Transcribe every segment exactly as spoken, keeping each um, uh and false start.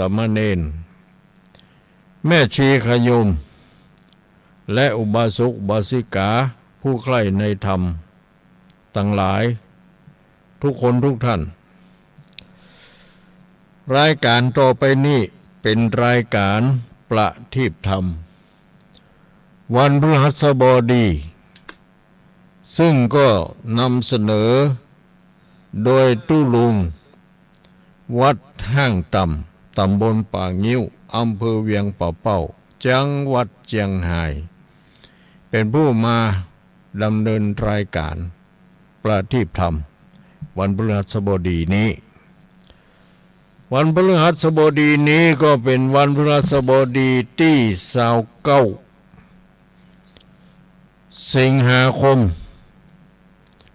สามเณร แม่ชีขยม และอุบาสกอุบาสิกาผู้ใคร่ในธรรมตังหลาย ทุกคนทุกท่าน รายการต่อไปนี้เป๋นรายการประทีปธรรม วันพฤหัสบดี ซึ่งก็นำเสนอโดยตุ๊ลุง วัดฮ่างต่ำ ต๋ำบลป่างิ้ว อำเภอเวียงป่าเป้า จังหวัดเจียงฮาย เป๋นผู้มาดำเนินรายการประทีปธรรม วันพฤหัสบดีนี้ วันพฤหัสบดีนี้ก็เป๋นวันพฤหัสบดีตี้ซาวเก้า สิงหาคม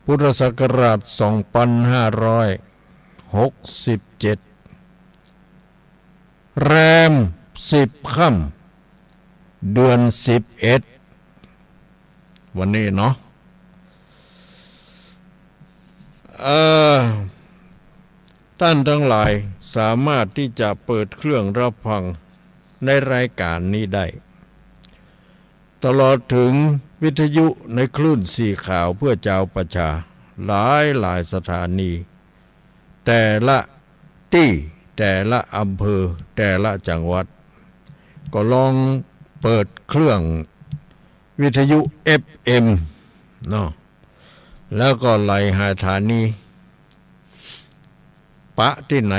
พุทธศักราชสองปันห้าร้อยหกสิบเจ็ด แรมสิบค่ำ เดือนสิบเอ็ด วันนี้เนาะ เอ่อ ต้านตังหลายสามารถตี้จะเปิดเครื่องฮับฟังในรายการนี้ได้ ตลอดเถิงวิทยุในคลื่นสีขาวเพื่อจาวประชา หลายหลายสถานี แต่ละตี้ แต่ละอำเภอ แต่ละจังหวัด ก็ลองเปิดเครื่องวิทยุเอฟเอ็มเนาะ แล้วก็ไล่หาสถานี ปะตี้ไหน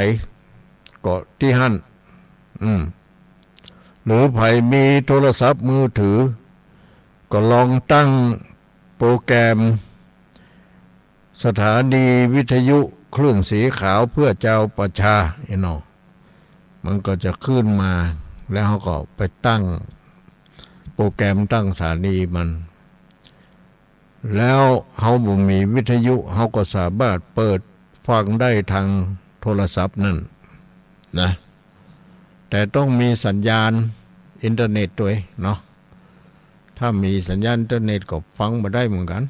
ก็ตี้หั้น อืม หรือใผมีโทรศัพท์มือถือ ก็ลองตั้งโปรแกรมสถานีวิทยุคลื่นสีขาวเพื่อจาวประชา ไอ้เนาะ มันก็จะขึ้นมา แล้วเฮาก็ไปตั้งโปรแกรมตั้งสถานีมัน แล้วเฮาบ่มีวิทยุ เฮาก็สามารถเปิดฟังได้ทางโทรศัพท์นั่นนะ แต่ต้องมีสัญญาณอินเทอร์เน็ตตวยเนาะ ถ้ามีสัญญาณอินเทอร์เน็ตก็ฟังบ่ได้เหมือนกั๋น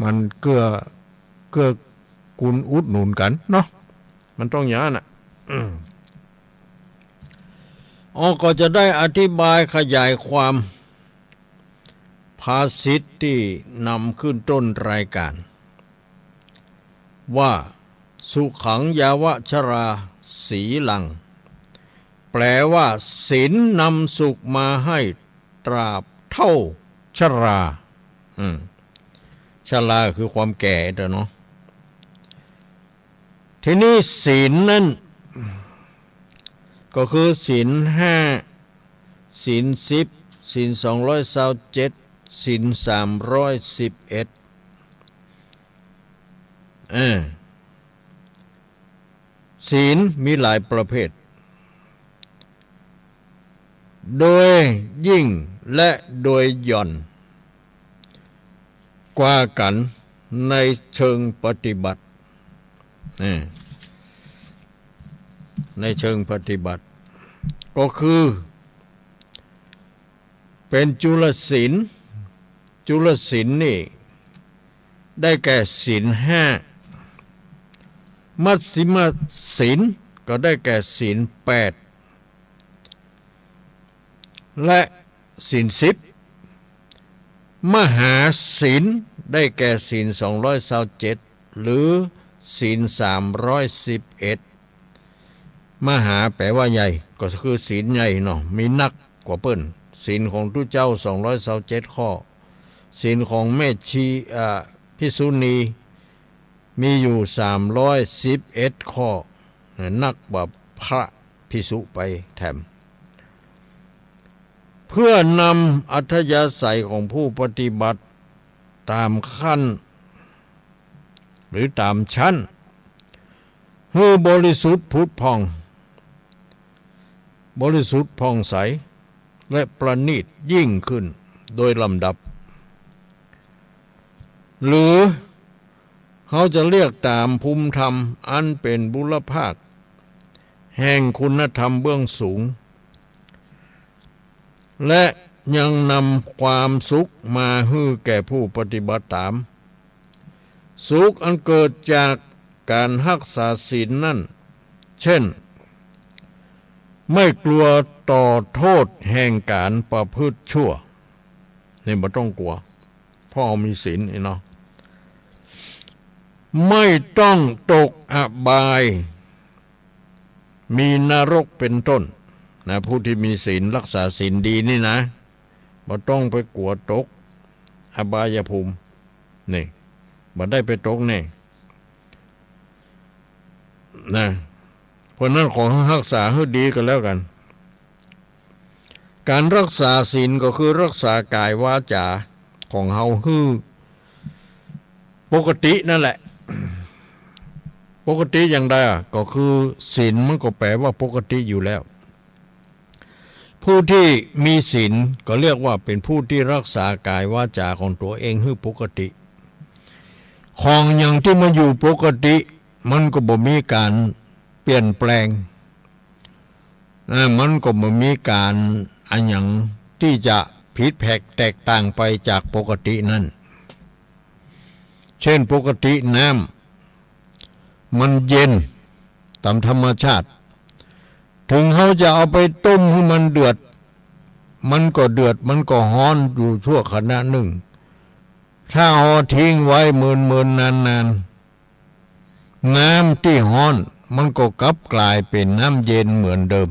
มันเกื้อ เกื้อกูลอุดหนุนกั๋นเนาะ มันต้องอย่างนั้นน่ะ อ้อ ก็จะได้อธิบายขยายความภาษิตตี้นำขึ้นต้นรายการ ว่า สุขัง ยาวะ ชรา สีลัง แปลว่า ศีลนำสุขมาให้ตราบเท่าชรา อืม ชราคือความแก่เนาะ ทีนี้ศีลนั้น ก็คือศีลห้า ศีลสิบ ศีลสองร้อยซาวเจ็ด ศีลสามร้อยสิบเอ็ด เออ ศีลมีหลายประเภท โดยยิ่งและโดยหย่อนกว่ากั๋นในเชิงปฏิบัติ เออ ในเชิงปฏิบัติ ก็คือ เป๋นจุลศีล จุลศีลนี่ได้แก่ศีลห้า มัชฌิมศีลก็ได้แก่ศีลแปด และศีลสิบ มหาศีลได้แก่ศีลสองร้อยซาวเจ็ด หรือศีลสามร้อยสิบเอ็ด มหาแปลว่าใหญ่ ก็คือศีลใหญ่เนาะ มีนักกว่าเปิ้น ศีลของตุ๊เจ้าสองร้อยซาวเจ็ดข้อ ศีลของแม่ชี อ่า ภิกษุณี มีอยู่สามร้อยสิบเอ็ดข้อ นักกว่าพระภิกษุไปแถม เพื่อนำอัธยาศัยของผู้ปฏิบัติต๋ามขั้น หรือต๋ามชั้น หื้อบริสุทธิ์ผุดผ่อง บริสุทธิ์ผ่องใส และประณีตยิ่งขึ้นโดยลำดับ หรือเฮาจะเรียกต๋ามภูมิธรรมอันเป๋นบุรพภาคแห่งคุณธรรมเบื้องสูง และยังนำความสุขมาหื้อแก่ผู้ปฏิบัติต๋าม สุขอันเกิดจากก๋านฮักษาศีลนั้น เช่น ไม่กลัวต่อโทษแห่งก๋านประพฤติชั่ว นี่บ่ต้องกลัว เพราะเฮามีศีลนี่เนาะ ไม่ต้องตกอบาย มีนรกเป็นต้นนะ ผู้ตี้มีศีล ฮักษาศีลดีนี่นะ บ่ต้องไปกั๋วตกอบายภูมิ นี่ บ่ได้ไปตกแน่ นะ เพราะนั้นขอฮักษาหื้อดีก็แล้วกั๋น ก๋านฮักษาศีลก็คือฮักษากายวาจ๋าของเฮาหื้อปกตินั่นแหละ ปกติอย่างใดอะ ก็คือศีลมันก็แป๋ว่าปกติอยู่แล้ว ผู้ตี้มีศีลก็เรียกว่าเป๋นผู้ตี้ฮักษากายวาจ๋าของตั๋วเองหื้อปกติ ของหยังตี้มันอยู่ปกติ มันก็บ่มีก๋านเปลี่ยนแปลง อ่า มันก็บ่มีก๋านอะหยังตี้จะผิดแผกแตกต่างไปจากปกตินั้น เช่น ปกติน้ำมันเย็นต๋ามธรรมชาติ เถิงเฮาจะเอาไปต้มหื้อมันเดือด มันก็เดือด มันก็ฮ้อนอยู่ชั่วขณะนึ่ง ถ้าเฮาทิ้งไว้เมินๆ นานๆ น้ำตี้ฮ้อนมันก็กลับก๋ายเป๋นน้ำเย็นเหมือนเดิม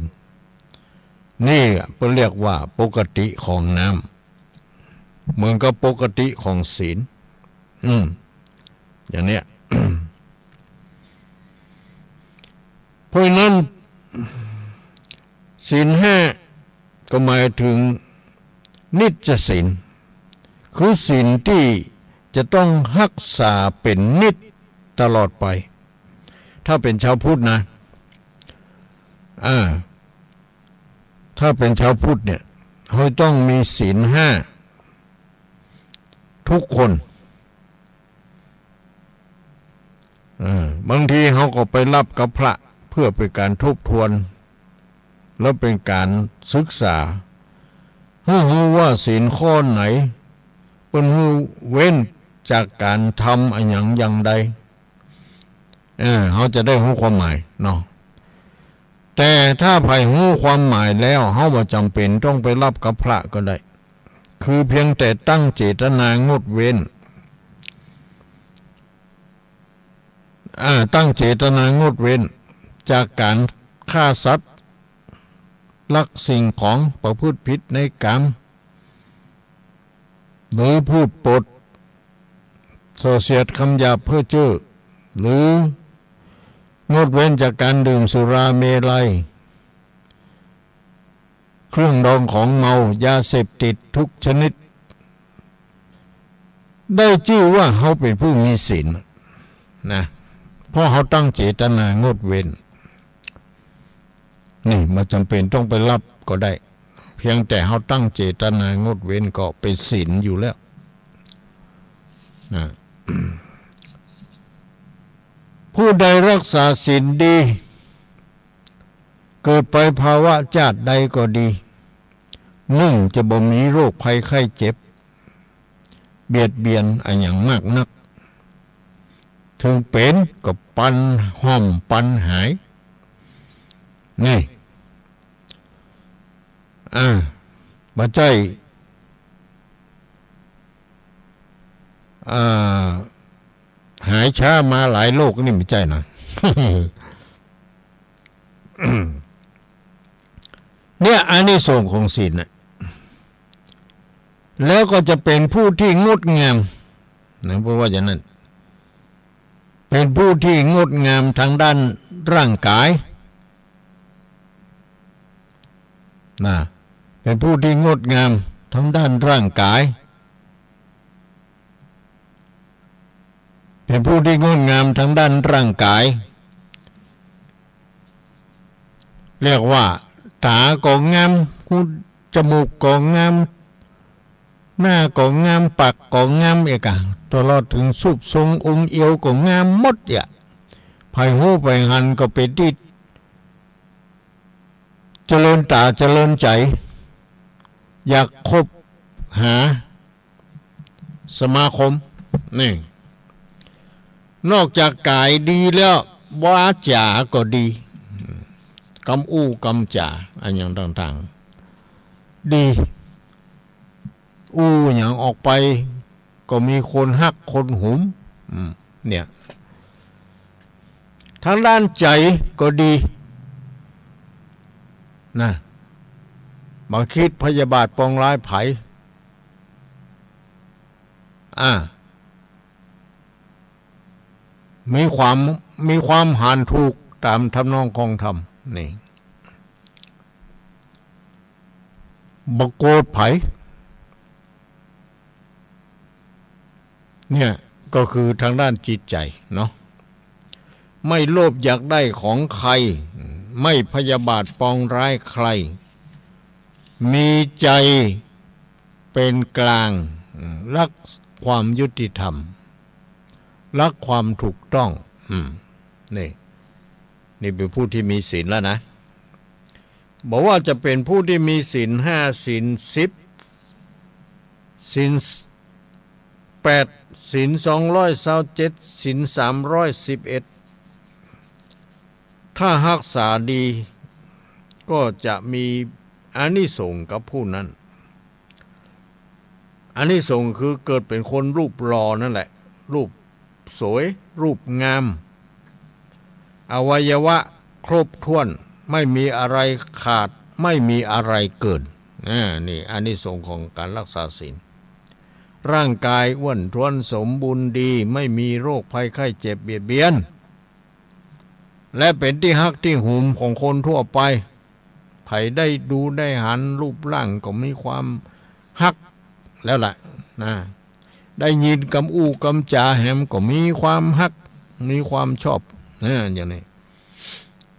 นี่เปิ้นเรียกว่าปกติของน้ำ เหมือนกับปกติของศีล อืม อย่างเนี้ย เพราะฉะนั้น ศีลห้า ก็หมายถึงนิจศีล คือศีลตี้จะต้องฮักษาเป๋นนิจตลอดไป ถ้าเป๋นชาวพุทธนะ อ่า ถ้าเป๋นชาวพุทธเนี่ย เฮาต้องมีศีลห้าทุกคน เออ บางทีเฮาก็ไปฮับกับพระเพื่อเป๋นก๋านทบทวน แล้วเป๋นก๋านศึกษา หื้อฮู้ว่าศีลข้อไหน เปิ้นหื้อเว้นจากก๋านทำอะหยังอย่างใด เออ เฮาจะได้ฮู้ความหมายเนาะ แต่ถ้าใผฮู้ความหมายแล้ว เฮาบ่จ๋ำเป๋นต้องไปฮับกับพระก็ได้ คือเพียงแต่ตั้งเจตนางดเว้น อ่า ตั้งเจตนางดเว้นจากก๋านฆ่าสัตว์ ลักสิ่งของ ประพฤติผิดในกาม หรือพูดปด ส่อเสียดคำหยาบเพ้อเจ้อ หรืองดเว้นจากก๋านดื่มสุราเมรัย เครื่องดองของเมา ยาเสพติดทุกชนิด ได้จื้อว่าเฮาเป๋นผู้มีศีลนะ เพราะเฮาตั้งเจตนางดเว้น นี่บ่จ๋ำเป๋นต้องไปฮับก็ได้ เพียงแต่เฮาตั้งเจตนางดเว้นก็เป๋นศีลอยู่แล้วนะ ผู้ใดฮักษาศีลดี เกิดไปภาวะจาติใดก็ดี นึ่งจะบ่มีโรคภัยไข้เจ็บ เบียดเบียนอะหยังมากนัก เถิงเป๋นก็ปันฮ่อมปันหาย นี่ อ่า บ่ใจ้ อ่า หายช้ามาหลายโรคนี่บ่ใจ้นะ เนี่ย อานิสงส์ของศีลน่ะ แล้วก็จะเป๋นผู้ตี้งดงามนะ เพราะว่าอย่างนั้น เป๋นผู้ตี้งดงามทางด้านร่างกาย นะ เป๋นผู้ตี้งดงามทางด้านร่างกาย เป๋นผู้ตี้งดงามทางด้านร่างกาย เรียกว่า ต๋าก็งาม หู จมูกก็งาม หน้าก็งาม ปากก็งาม เอกอะ ตลอดเถิงรูปทรงองค์เอวก็งามหมดเยียะ ใผฮู้ใผหันก็เป๋นตี้เจริญต๋าเจริญใจ๋ อยากคบหาสมาคม นี่ นอกจากก๋ายดีแล้ว วาจาก็ดี กำอู้กำจ๋า อะหยังต่างๆ ดี อู้หยังออกไป ก็มีคนฮักคนหุม อืม เนี่ย ทางด้านใจ๋ก็ดี นะ บ่คิดพยาบาทปองร้ายใผ อ่า มีความ มีความหันถูกต๋ามทำนองของธรรม นี่ บ่โกรธใผ เนี่ย ก็คือทางด้านจิตใจ๋เนาะ ไม่โลภอยากได้ของใคร ไม่พยาบาทปองร้ายใคร มีใจ๋เป๋นกลาง รักความยุติธรรม รักความถูกต้อง อืม นี่ นี่เป๋นผู้ตี้มีศีลแล้วนะ บ่ว่าจะเป๋นผู้ตี้มีศีลห้า ศีลสิบ ศีลแปด ศีลสองร้อยซาวเจ็ด ศีลสามร้อยสิบเอ็ด ถ้าฮักษาดี ก็จะมีอานิสงส์กับผู้นั้น อานิสงส์คือเกิดเป๋นคนรูปหล่อนั่นแหละ รูปสวย รูปงาม อวัยวะครบถ้วน ไม่มีอะไรขาด ไม่มีอะไรเกิน อ่า นี่อานิสงส์ของการฮักษาศีล ร่างกายอ้วนท้วนสมบูรณ์ดี ไม่มีโรคภัยไข้เจ็บเบียดเบียน และเป๋นตี้ฮักตี้หุมของคนทั่วไป ใผได้ดูได้หันรูปร่างก็มีความฮักแล้วล่ะ นะ ได้ยินกำอู้กำจ๋าแหมก็มีความฮัก มีความชอบ นะ อย่างนี้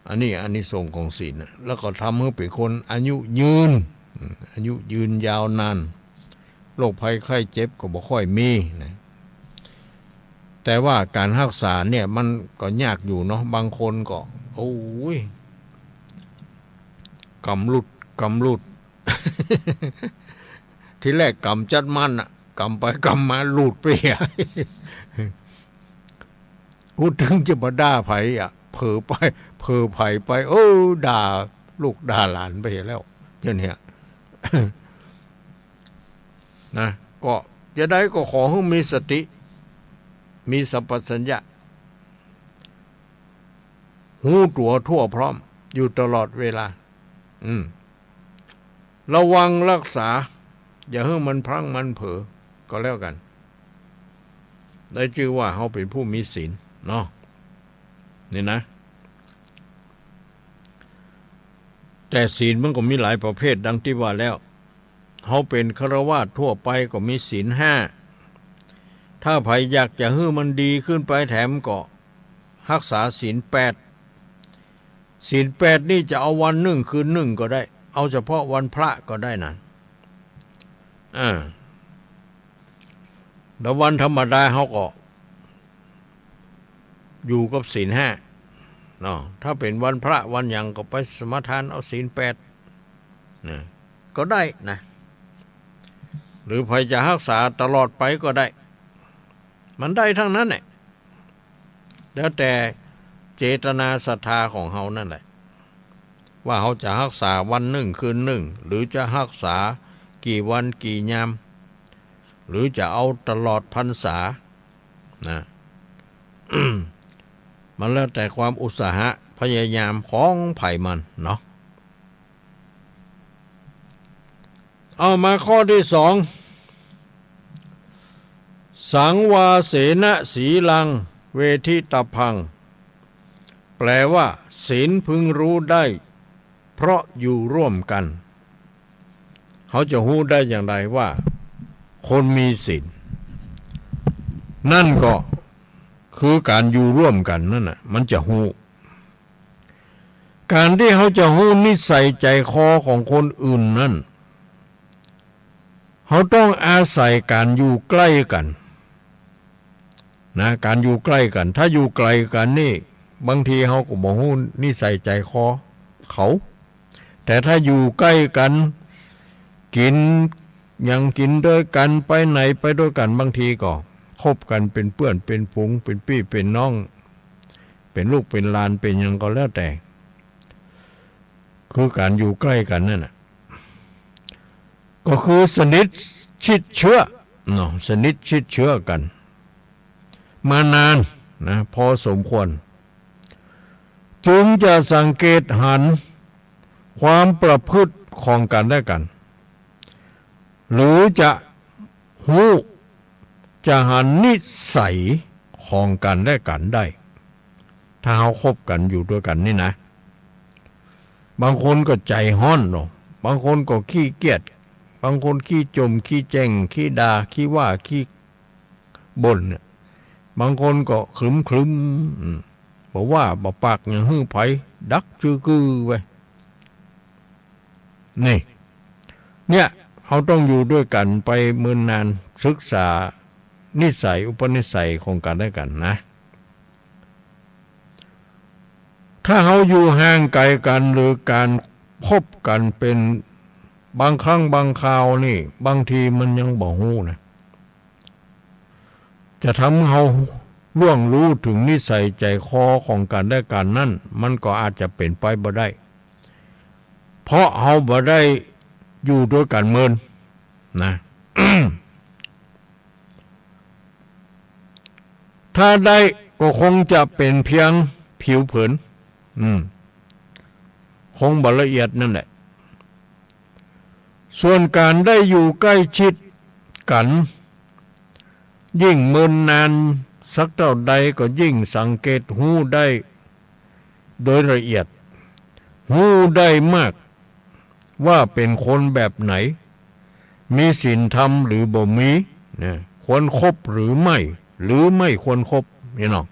อันนี้อานิสงส์ของศีลนะ แล้วก็ทำหื้อเป๋นคนอายุยืน อืม อายุยืนยาวนาน โรคภัยไข้เจ็บก็บ่ค่อยมีนะ แต่ว่าการฮักษาเนี่ยมันก็ยากอยู่เนาะ บางคนก็ โอ้ย กำหลุด กำหลุด ทีแรกกำจัดมั่นอะ กำไปกำมาหลุดไปอะ พูดถึงจะบ่ด่าใผอะ เผลอไป เผลอใผไป เออ ด่าลูกด่าหลานไปแล้ว อย่างเนี้ย นะ ก็จะใดก็ขอหื้อมีสติ มีสัมปชัญญะ ฮู้ตั๋วทั่วพร้อมอยู่ตลอดเวลา อืม ระวังฮักษา อย่าหื้อมันพลั้งมันเผลอ ก็แล้วกั๋น ได้จื้อว่าเฮาเป๋นผู้มีศีลเนาะ นี่นะ แต่ศีลมันก็มีหลายประเภทดังตี้ว่าแล้ว เฮาเป๋นฆราวาสทั่วไปก็มีศีลห้า ถ้าใผอยากจะหื้อมันดีขึ้นไปแถมก็ฮักษาศีลแปด ศีลแปดนี่จะเอาวันนึ่งคืนนึ่งก็ได้ เอาเฉพาะวันพระก็ได้นะ อ่า แล้ววันธรรมดาเฮาก็อยู่กับศีลห้าเนาะ ถ้าเป๋นวันพระวันหยังก็ไปสมาทานเอาศีลแปด นะ ก็ได้นะ หรือใผจะฮักษาตลอดไปก็ได้ มันได้ทั้งนั้นแหละ แล้วแต่เจตนาศรัทธาของเฮานั่นแหละ ว่าเฮาจะฮักษาวันนึ่งคืนนึ่ง หรือจะฮักษากี่วันกี่ยาม หรือจะเอาตลอดพรรษา นะ มันแล้วแต่ความอุตสาหะพยายามของใผมันเนาะ เอามาข้อตี้สอง สังวาเสนะสีลัง เวทิตะพัง แปลว่า ศีลพึงรู้ได้ เพราะอยู่ร่วมกัน เฮาจะฮู้ได้อย่างใดว่าคนมีศีล นั่นก็คือการอยู่ร่วมกั๋นนั่นน่ะ มันจะฮู้ ก๋านตี้เฮาจะฮู้นิสัยใจ๋คอของคนอื่นนั้น เฮาต้องอาศัยก๋านอยู่ใก้กั๋น นะ ก๋านอยู่ใก้กั๋น ถ้าอยู่ไก๋กั๋นนี่ บางทีเฮาก็บ่ฮู้นิสัยใจ๋คอเขา แต่ถ้าอยู่ใก้กั๋น กิ๋นหยังกิ๋นตวยกั๋น ไปไหนไปตวยกั๋น บางทีก็คบกั๋นเป๋นเปื้อนเป๋นฝูง เป๋นปี้เป๋นน้อง เป๋นลูกเป๋นหลาน เป๋นหยังก็แล้วแต่ คือก๋านอยู่ใก้กั๋นนั่นน่ะ ก็คือสนิทชิดเชื้อเนาะ สนิทชิดเชื้อกั๋น มานานนะ พอสมควร จึงจะสังเกตหันความประพฤติของกั๋นและกั๋น หรือจะฮู้ จะหันนิสัยของกั๋นและกั๋นได้ ถ้าเฮาคบกั๋นอยู่ตวยกั๋นนี่นะ บางคนก็ใจ๋ฮ้อนเนาะ บางคนก็ขี้เกียจ บางคนขี้จ่ม ขี้แจ้ง ขี้ด่า ขี้ว่า ขี้บ่นเนี่ย บางคนก็ขรึมๆ อืม บ่ว่าบ่ปากหยังหื้อใผ ดักจื้อกือไว้ นี่ เนี่ย เฮาต้องอยู่ตวยกั๋นไปเมินนาน ศึกษานิสัยอุปนิสัยของกั๋นและกั๋นนะ ถ้าเฮาอยู่ห่างไก๋กั๋น หรือก๋านคบกั๋นเป๋นบางครั้งบางคราวนี่ บางทีมันยังบ่ฮู้นะ จะทำหื้อเฮาล่วงรู้เถิงนิสัยใจ๋คอของกั๋นและกั๋นนั้น มันก็อาจจะเป๋นไปบ่ได้ เพราะเฮาบ่ได้อยู่ตวยกั๋นเมินนะ ถ้าได้ก็คงจะเป๋นเพียงผิวเผิน อืม คงบ่ละเอียดนั่นแหละ ส่วนก๋านได้อยู่ใก้ชิดกั๋น ยิ่งเมินนานสักเต้าใดก็ยิ่งสังเกตฮู้ได้โดยละเอียด ฮู้ได้มากว่าเป๋นคนแบบไหน มีศีลธรรมหรือบ่มี นะ ควรคบหรือไม่ หรือไม่ควรคบ นี่เนาะ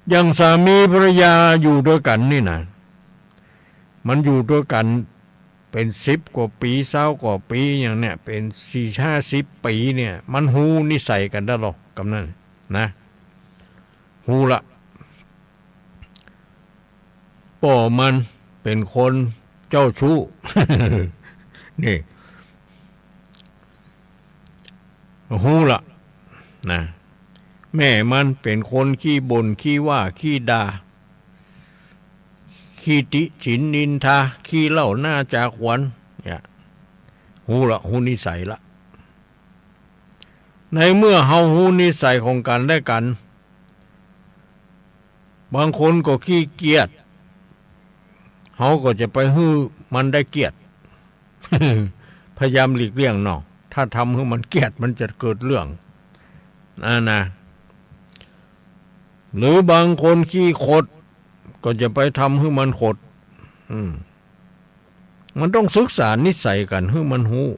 อย่างสามีภรรยาอยู่ตวยกั๋นนี่นะ มันอยู่ตวยกั๋นเป๋นสิบกว่าปี๋ ซาวกว่าปี๋ อย่างเนี่ย เป๋นสี่ห้าสิบปี๋เนี่ย มันฮู้นิสัยกั๋นได้ลอ กำนั้นนะ ฮู้ละ ป้อมันเป๋นคนเจ้าชู้ นี่ ฮู้ละนะ แม่มันเป๋นคนขี้บ่น ขี้ว่า ขี้ด่า ขี้ติฉินนินทา ขี้เล่าหน้าจาขวัญ เนี่ย ฮู้ละ ฮู้นิสัยละ ในเมื่อเฮาฮู้นิสัยของกั๋นและกั๋น บางคนก็ขี้เกียจ เฮาก็จะไปหื้อมันได้เกียจ พยายามหลีกเลี่ยงเนาะ ถ้าทำหื้อมันเกียจมันจะเกิดเรื่อง อ่านะ หรือบางคนขี้ขด ก็จะไปทำหื้อมันขด อืม มันต้องศึกษานิสัยกั๋นหื้อมันฮู้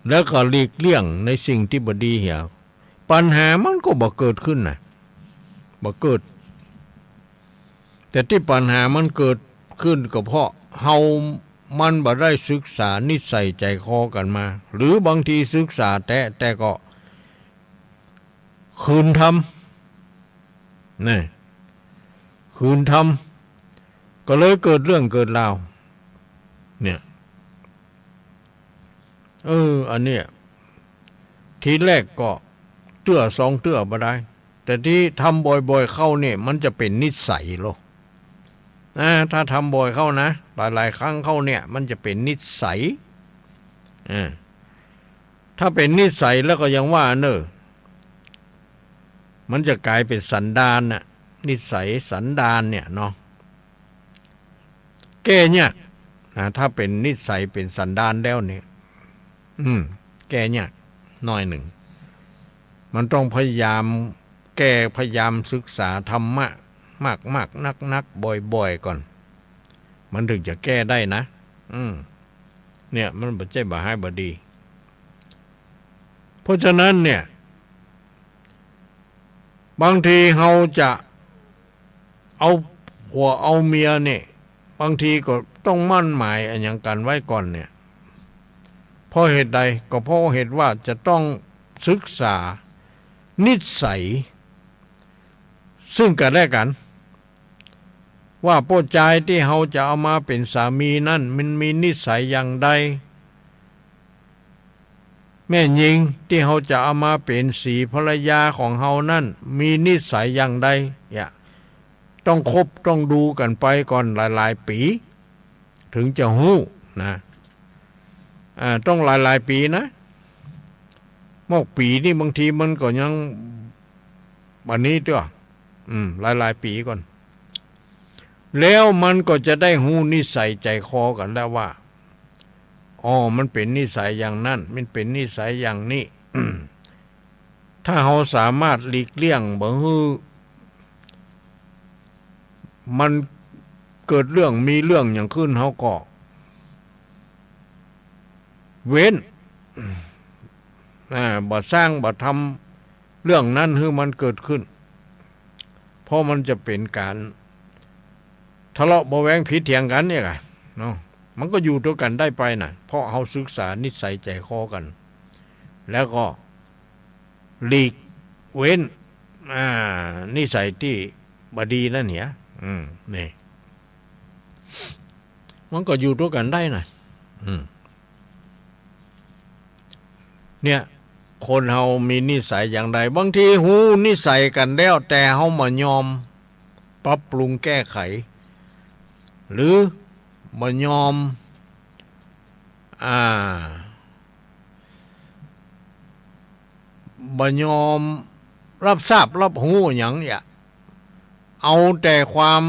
แล้วก็หลีกเลี่ยงในสิ่งตี้บ่ดีเหีย ปัญหามันก็บ่เกิดขึ้นนะ บ่เกิด แต่ตี้ปัญหามันเกิดขึ้นก็เพราะเฮามันบ่ได้ศึกษานิสัยใจ๋คอกั๋นมา หรือบางทีศึกษาแต๊ แต่ก็ ขืนทำ นี่ ขืนทำ ก็เลยเกิดเรื่องเกิดราว เนี่ย เออ อันเนี้ย ทีแรกก็เตื้อสองเตื้อบ่ได้ แต่ตี้ทำบ่อยๆ เข้าเนี่ย มันจะเป๋นนิสัยลอ อ่า ถ้าทำบ่อยเข้านะ หลายๆ ครั้งเข้าเนี่ย มันจะเป๋นนิสัย อ่า ถ้าเป๋นนิสัยแล้วก็ยังว่าเน่อ มันจะก๋ายเป๋นสันดานน่ะ นิสัยสันดานเนี่ยเนาะ แก้ยากนะ ถ้าเป๋นนิสัยเป๋นสันดานแล้วเนี่ย อืม แก้ยากหน้อยนึ่ง มันต้องพยายามแก้ พยายามศึกษาธรรมะมากๆ นักๆ บ่อยๆ ก่อน มันถึงจะแก้ได้นะ อืม เนี่ย มันบ่ใจ้บ่ฮ้ายบ่ดี เพราะฉะนั้นเนี่ย บางทีเฮาจะเอาผัวเอาเมียเนี่ย บางทีก็ต้องหมั้นหมายอะหยังกั๋นไว้ก่อนเนี่ย เพราะเหตุใด ก็เพราะเหตุว่าจะต้องศึกษานิสัยซึ่งกั๋นและกั๋น ว่าป้อจายตี้เฮาจะเอามาเป๋นสามีนั้น มันมีนิสัยอย่างใด แม่ญิงตี้เฮาจะเอามาเป๋นสีภรรยาของเฮานั้น มีนิสัยอย่างใด เนี่ย ต้องคบต้องดูกั๋นไปก่อนหลายๆ ปี๋ ถึงจะฮู้นะ อ่า ต้องหลายๆ ปี๋นะ มอกปี๋นี่บางทีมันก็ยังบ่านี้เตื้อ อืม หลายๆ ปี๋ก่อน แล้วมันก็จะได้ฮู้นิสัยใจ๋คอกั๋นแล้วว่า อ๋อ มันเป๋นนิสัยอย่างนั้น มันเป๋นนิสัยอย่างนี้ ถ้าเฮาสามารถหลีกเลี่ยงบ่หื้อมันเกิดเรื่องมีเรื่องหยังขึ้น เฮาก็เว้น อ่า บ่สร้างบ่ทำเรื่องนั้นหื้อมันเกิดขึ้น เพราะมันจะเป๋นก๋านทะเลาะเบาะแว้งผิดเถียงกั๋นเนี่ยอะเนาะ มันก็อยู่ตวยกั๋นได้ไปน่ะ เพราะเฮาศึกษานิสัยใจ๋คอกั๋น แล้วก็ หลีกเว้น อ่า นิสัยตี้บ่ดีนั่นเหีย อืม นี่ มันก็อยู่ตวยกั๋นได้น่ะ อืม เนี่ย คนเฮามีนิสัยอย่างใด บางทีฮู้นิสัยกั๋นแล้ว แต่เฮาบ่ยอมปรับปรุงแก้ไข หรือบ่ยอม อ่า บ่ยอมรับทราบรับฮู้หยังเยียะ เอาแต่ความ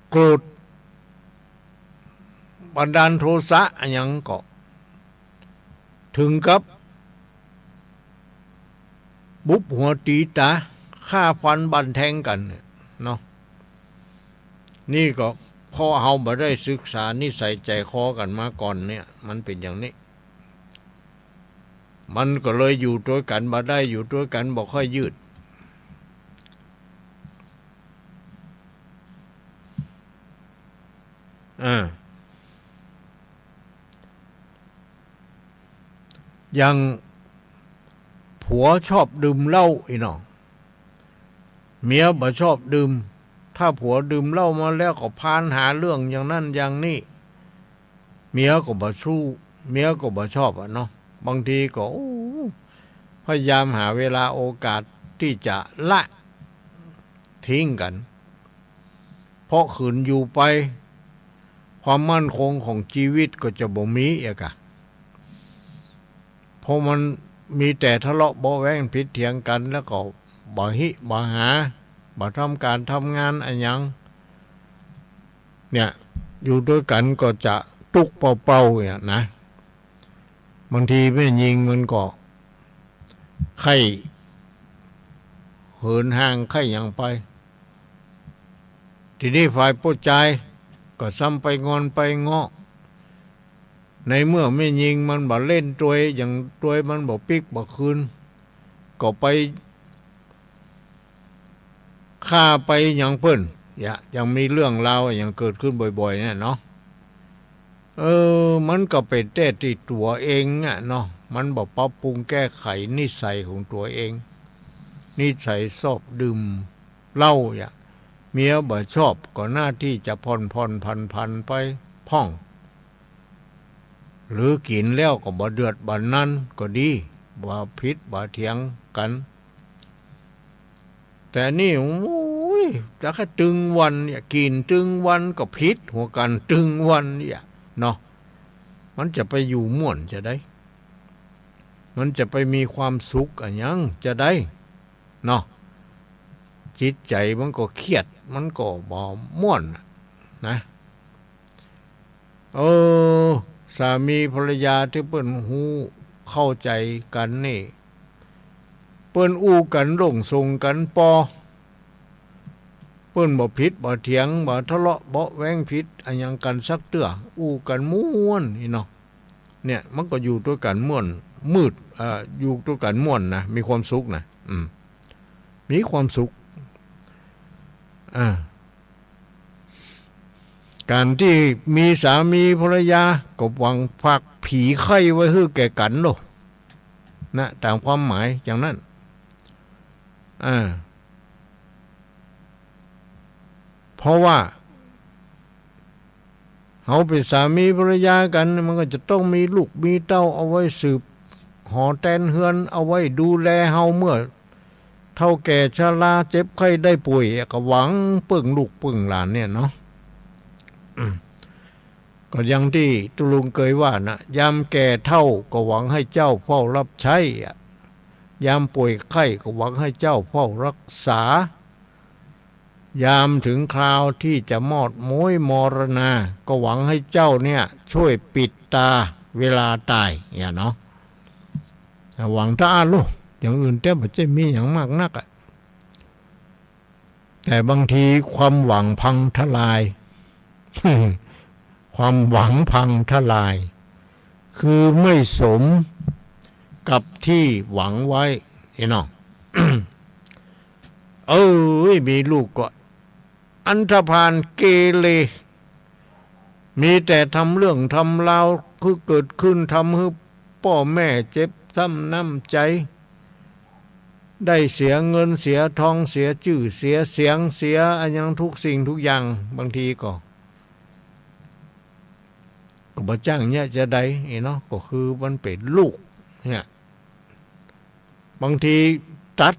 โกรธ บันดาลโทสะอะหยังก็ เถิงกับบุบหัวตี๋ต๋า ฆ่าฟันบั่นแทงกั๋นเนี่ยเนาะ นี่ก็เพราะเฮาบ่ได้ศึกษานิสัยใจ๋คอกั๋นมาก่อนเนี่ย มันเป๋นอย่างนี้ มันก็เลยอยู่ตวยกั๋นบ่ได้ อยู่ตวยกั๋นบ่ค่อยยืด อ่า อย่างผัวชอบดื่มเหล้าอี้เนาะ เมียบ่ชอบดื่ม ถ้าผัวดื่มเหล้ามาแล้วก็พาลหาเรื่องอย่างนั้นอย่างนี้ เมียก็บ่สู้ เมียก็บ่ชอบอะเนาะ บางทีก็ โอ้ พยายามหาเวลาโอกาสตี้จะละทิ้งกั๋น เพราะขืนอยู่ไป ความมั่นคงของจีวิตก็จะบ่มีเอียกอะ เพราะมันมีแต่ทะเลาะเบาะแว้งผิดเถียงกั๋น แล้วก็บ่ฮิบ่หา บ่ทำก๋านทำงานอะหยัง เนี่ย อยู่ตวยกั๋นก็จะตุ๊กข์เป่าๆ เนี่ยนะ บางทีแม่ญิงมันก็ใค่เหินห่างใค่หยังไป ทีนี้ฝ่ายผู้จายก็ซ้ำไปงอนไปเงาะ ในเมื่อแม่ญิงมันบ่เล่นตวย อย่างตวยมันบ่ปิ๊กบ่คืน ก็ไป ฆ่าไปหยังเปิ้น เยียะ ยังมีเรื่องราวอะหยังเกิดขึ้นบ่อยๆ เนี่ยเนาะ เออ มันก็เป๋นแต่ตี้ตั๋วเองอะเนาะ มันบ่ปรับปรุงแก้ไขนิสัยของตั๋วเอง นิสัยชอบดื่มเหล้าเยียะ เมียบ่ชอบก็น่าตี้จะผ่อนๆ ผันๆ ไปพ่อง หรือกิ๋นแล้วก็บ่เดือดบ่นั้นก็ดี บ่ผิดบ่เถียงกั๋น แต่นี่ โอ้ย จะแค่ตึงวันเนี่ย กิ๋นตึงวันก็ผิดหัวกั๋นตึงวันเนี่ยเนาะ มันจะไปอยู่ม่วนจะใด มันจะไปมีความสุขอะหยังจะใดเนาะ จิตใจ๋มันก็เครียด มันก็บ่ม่วนอะนะ เออ สามีภรรยาตี้เปิ้นฮู้เข้าใจ๋กั๋นนี่ เปิ้นอู้กั๋นหลงส่งกั๋นปอ เปิ้นบ่ผิดบ่เถียง บ่ทะเลาะเบาะแว้งผิดอะหยังกั๋นสักเตื้อ อู้กั๋นม่วนอี้เนาะ เนี่ย มันก็อยู่ตวยกั๋นม่วน มืด เอ่อ อยู่ตวยกั๋นม่วนนะ มีความสุขนะ อืม มีความสุข อ่า ก๋านตี้มีสามีภรรยาก็หวังฝากผีไข้ไว้หื้อแก่กั๋นโล นะ ต๋ามความหมายอย่างนั้น อ่า เพราะว่า เฮาเป๋นสามีภรรยากั๋น มันก็จะต้องมีลูกมีเต้าเอาไว้สืบหอแตนเฮือน เอาไว้ดูแลเฮาเมื่อเฒ่าแก่ชราเจ็บไข้ได้ป่วย ก็หวังเปิ้งลูกเปิ้งหลานเนี่ยเนาะ ก็อย่างตี้ตุ๊ลุงเกยว่านะ ยามแก่เฒ่าก็หวังหื้อเจ้าเฝ้ารับใช้อะ ยามป่วยไข้ก็หวังหื้อเจ้าเฝ้ารักษา ยามถึงคราวตี้จะมอดม้วยมรณา ก็หวังหื้อเจ้าเนี่ยช่วยปิดต๋าเวลาต๋าย เนี่ยเนาะ หวังเต้าอั้นลูก อย่างอื่นแต๊บ่ใจ้มีหยังมากนักอะ แต่บางทีความหวังพังทลาย ความหวังพังทลาย คือไม่สมกับตี้หวังไว้ เนาะ เอ้ย มีลูกก็อันธพาลเกเร มีแต่ทำเรื่องทำราว คือเกิดขึ้นทำหื้อป้อแม่เจ็บซ้ำน้ำใจ๋ ได้เสียเงินเสียทอง เสียจื้อเสียเสียง เสียอะหยังทุกสิ่งทุกอย่าง บางทีก็ ก็บ่จ้างเยียะจาใด เนาะ ก็คือมันเป๋นลูกเนี่ย บางทีตัด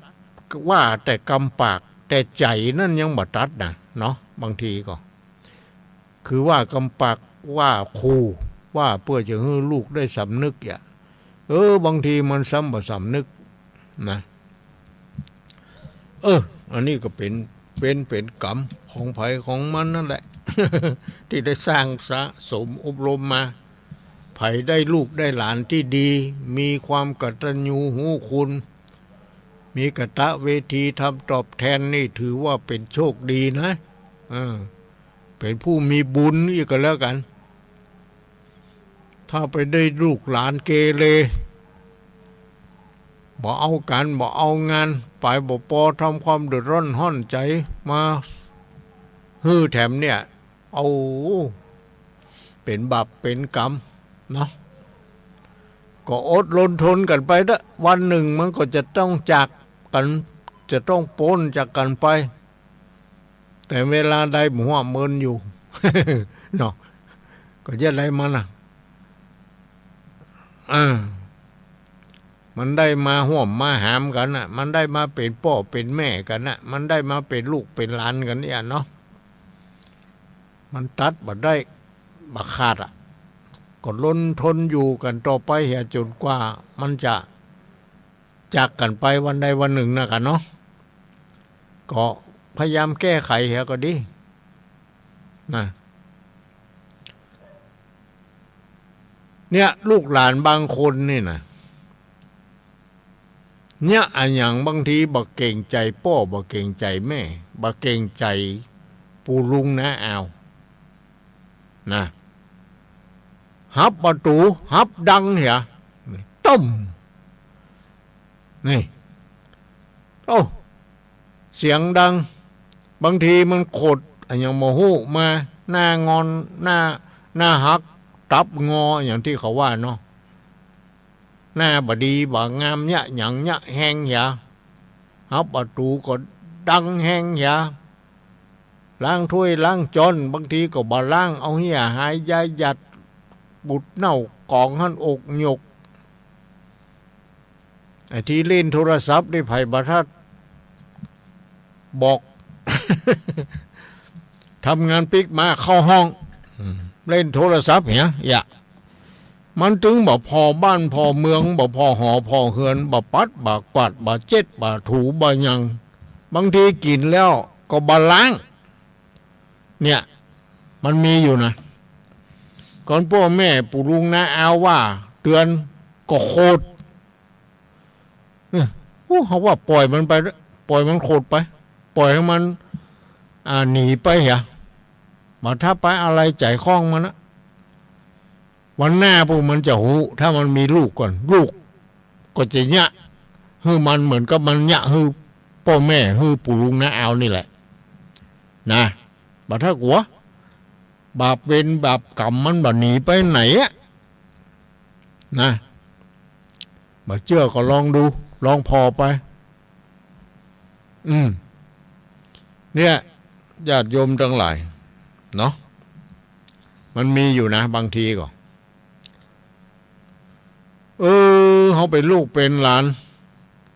ว่าแต่กำปาก แต่ใจ๋นั้นยังบ่ตัดนะเนาะ บางทีก็ คือว่ากำปาก ว่าขู่ ว่าเปื้อจะหื้อลูกได้สำนึกอะ เออ บางทีมันซ้ำบ่สำนึกนะ เออ อันนี้ก็เป๋น เป๋น เป๋นกรรมของใผของมันนั่นแหละ ตี้ได้สร้างสะสมอบรมมา ใผได้ลูกได้หลานตี้ดี มีความกตัญญูฮู้คุณ มีกตเวทีธรรมตอบแทนนี่ถือว่าเป๋นโชคดีนะ เออ เป๋นผู้มีบุญอี้ก็แล้วกั๋น ถ้าไปได้ลูกหลานเกเร บ่เอาก๋าน บ่เอางาน ไปบ่ปอ ทำความเดือดร้อนฮ้อนใจ๋มาหื้อแถมเนี่ย เอา เป๋นบาปเป๋นกรรมเนาะ ก็อดรนทนกั๋นไปเต๊อะ วันนึ่งมันก็จะต้องจากกั๋น จะต้องป๊นจากกั๋นไป แต่เวลาใดบ่ฮู้เมินอยู่ เนาะ ก็จะได้มันน่ะ อ่า มันได้มาฮ่วมมาหามกั๋นน่ะ มันได้มาเป๋นป้อเป๋นแม่กั๋นน่ะ มันได้มาเป๋นลูกเป๋นหลานกั๋นเนี่ยเนาะ มันตัดบ่ได้บ่ขาดอะ ก็รนทนอยู่กั๋นต่อไปเหีย จ๋นกว่ามันจะจากกั๋นไปวันใดวันนึ่งนะกั๋นเนาะ ก็พยายามแก้ไขเหียก็ดี นะ เนี่ย ลูกหลานบางคนนี่นะ เนี่ย อะหยังบางทีบ่เกรงใจ๋ป้อ บ่เกรงใจ๋แม่ บ่เกรงใจ๋ปู่ลุงน้าอาว นะ หับประตู๋ หับดังเหีย ต้ม นี่ โอ้ เสียงดัง บางทีมันขดอะหยังบ่ฮู้มา หน้างอน หน้า หน้าหัก ตับงอ อย่างตี้เขาว่าเนาะ หน้าบ่ดีบ่งาม เยียะหยังเยียะแฮงเหีย หับประตู๋ก็ดังแฮงเหีย ล้างถ้วยล้างจ๊อน บางทีก็บ่ล้าง เอาเฮี้ยหายยาหยัด บุดเน่ากองหั้นอกหยก ไอ้ตี้เล่นโทรศัพท์นี่ไผบ่ทันบอก ทำงานปิ๊กมาเข้าห้อง อืม เล่นโทรศัพท์เหีย เยียะ มันตึงบ่ผ่อบ้านผ่อเมือง บ่ผ่อหอผ่อเฮือน บ่ปัดบ่กวาด บ่เจ็ดบ่ถู บ่หยัง บางทีกิ๋นแล้วก็บ่ล้าง เนี่ย มันมีอยู่นะ ก่อนป้อแม่ปู่ลุงน้าอาวว่าเตื๋อนก็โขด เอ้อ โอ้ เฮาว่าป่อยมันไป ป่อยมันโขดไป ป่อยหื้อมัน อ่า หนีไปเหีย บ่ถ้าไปอะไหล่ใจ๋ข้องมันนะ วันหน้าปู้นมันจะฮู้ ถ้ามันมีลูกก่อน ลูกก็จะเยียะหื้อมันเหมือนกับมันเยียะหื้อป้อแม่ หื้อปู่ลุงน้าอาวนี่แหละ นะ บ่ถ้ากั๋ว บาปเวรบาปกรรมมันบ่หนีไปไหนอะ นะ บ่เจื้อก็ลองดู ลองผ่อไป อืม เนี่ย ญาติโยมตังหลาย เนาะ มันมีอยู่นะ บางทีก็ เออ เฮาเป๋นลูกเป๋นหลาน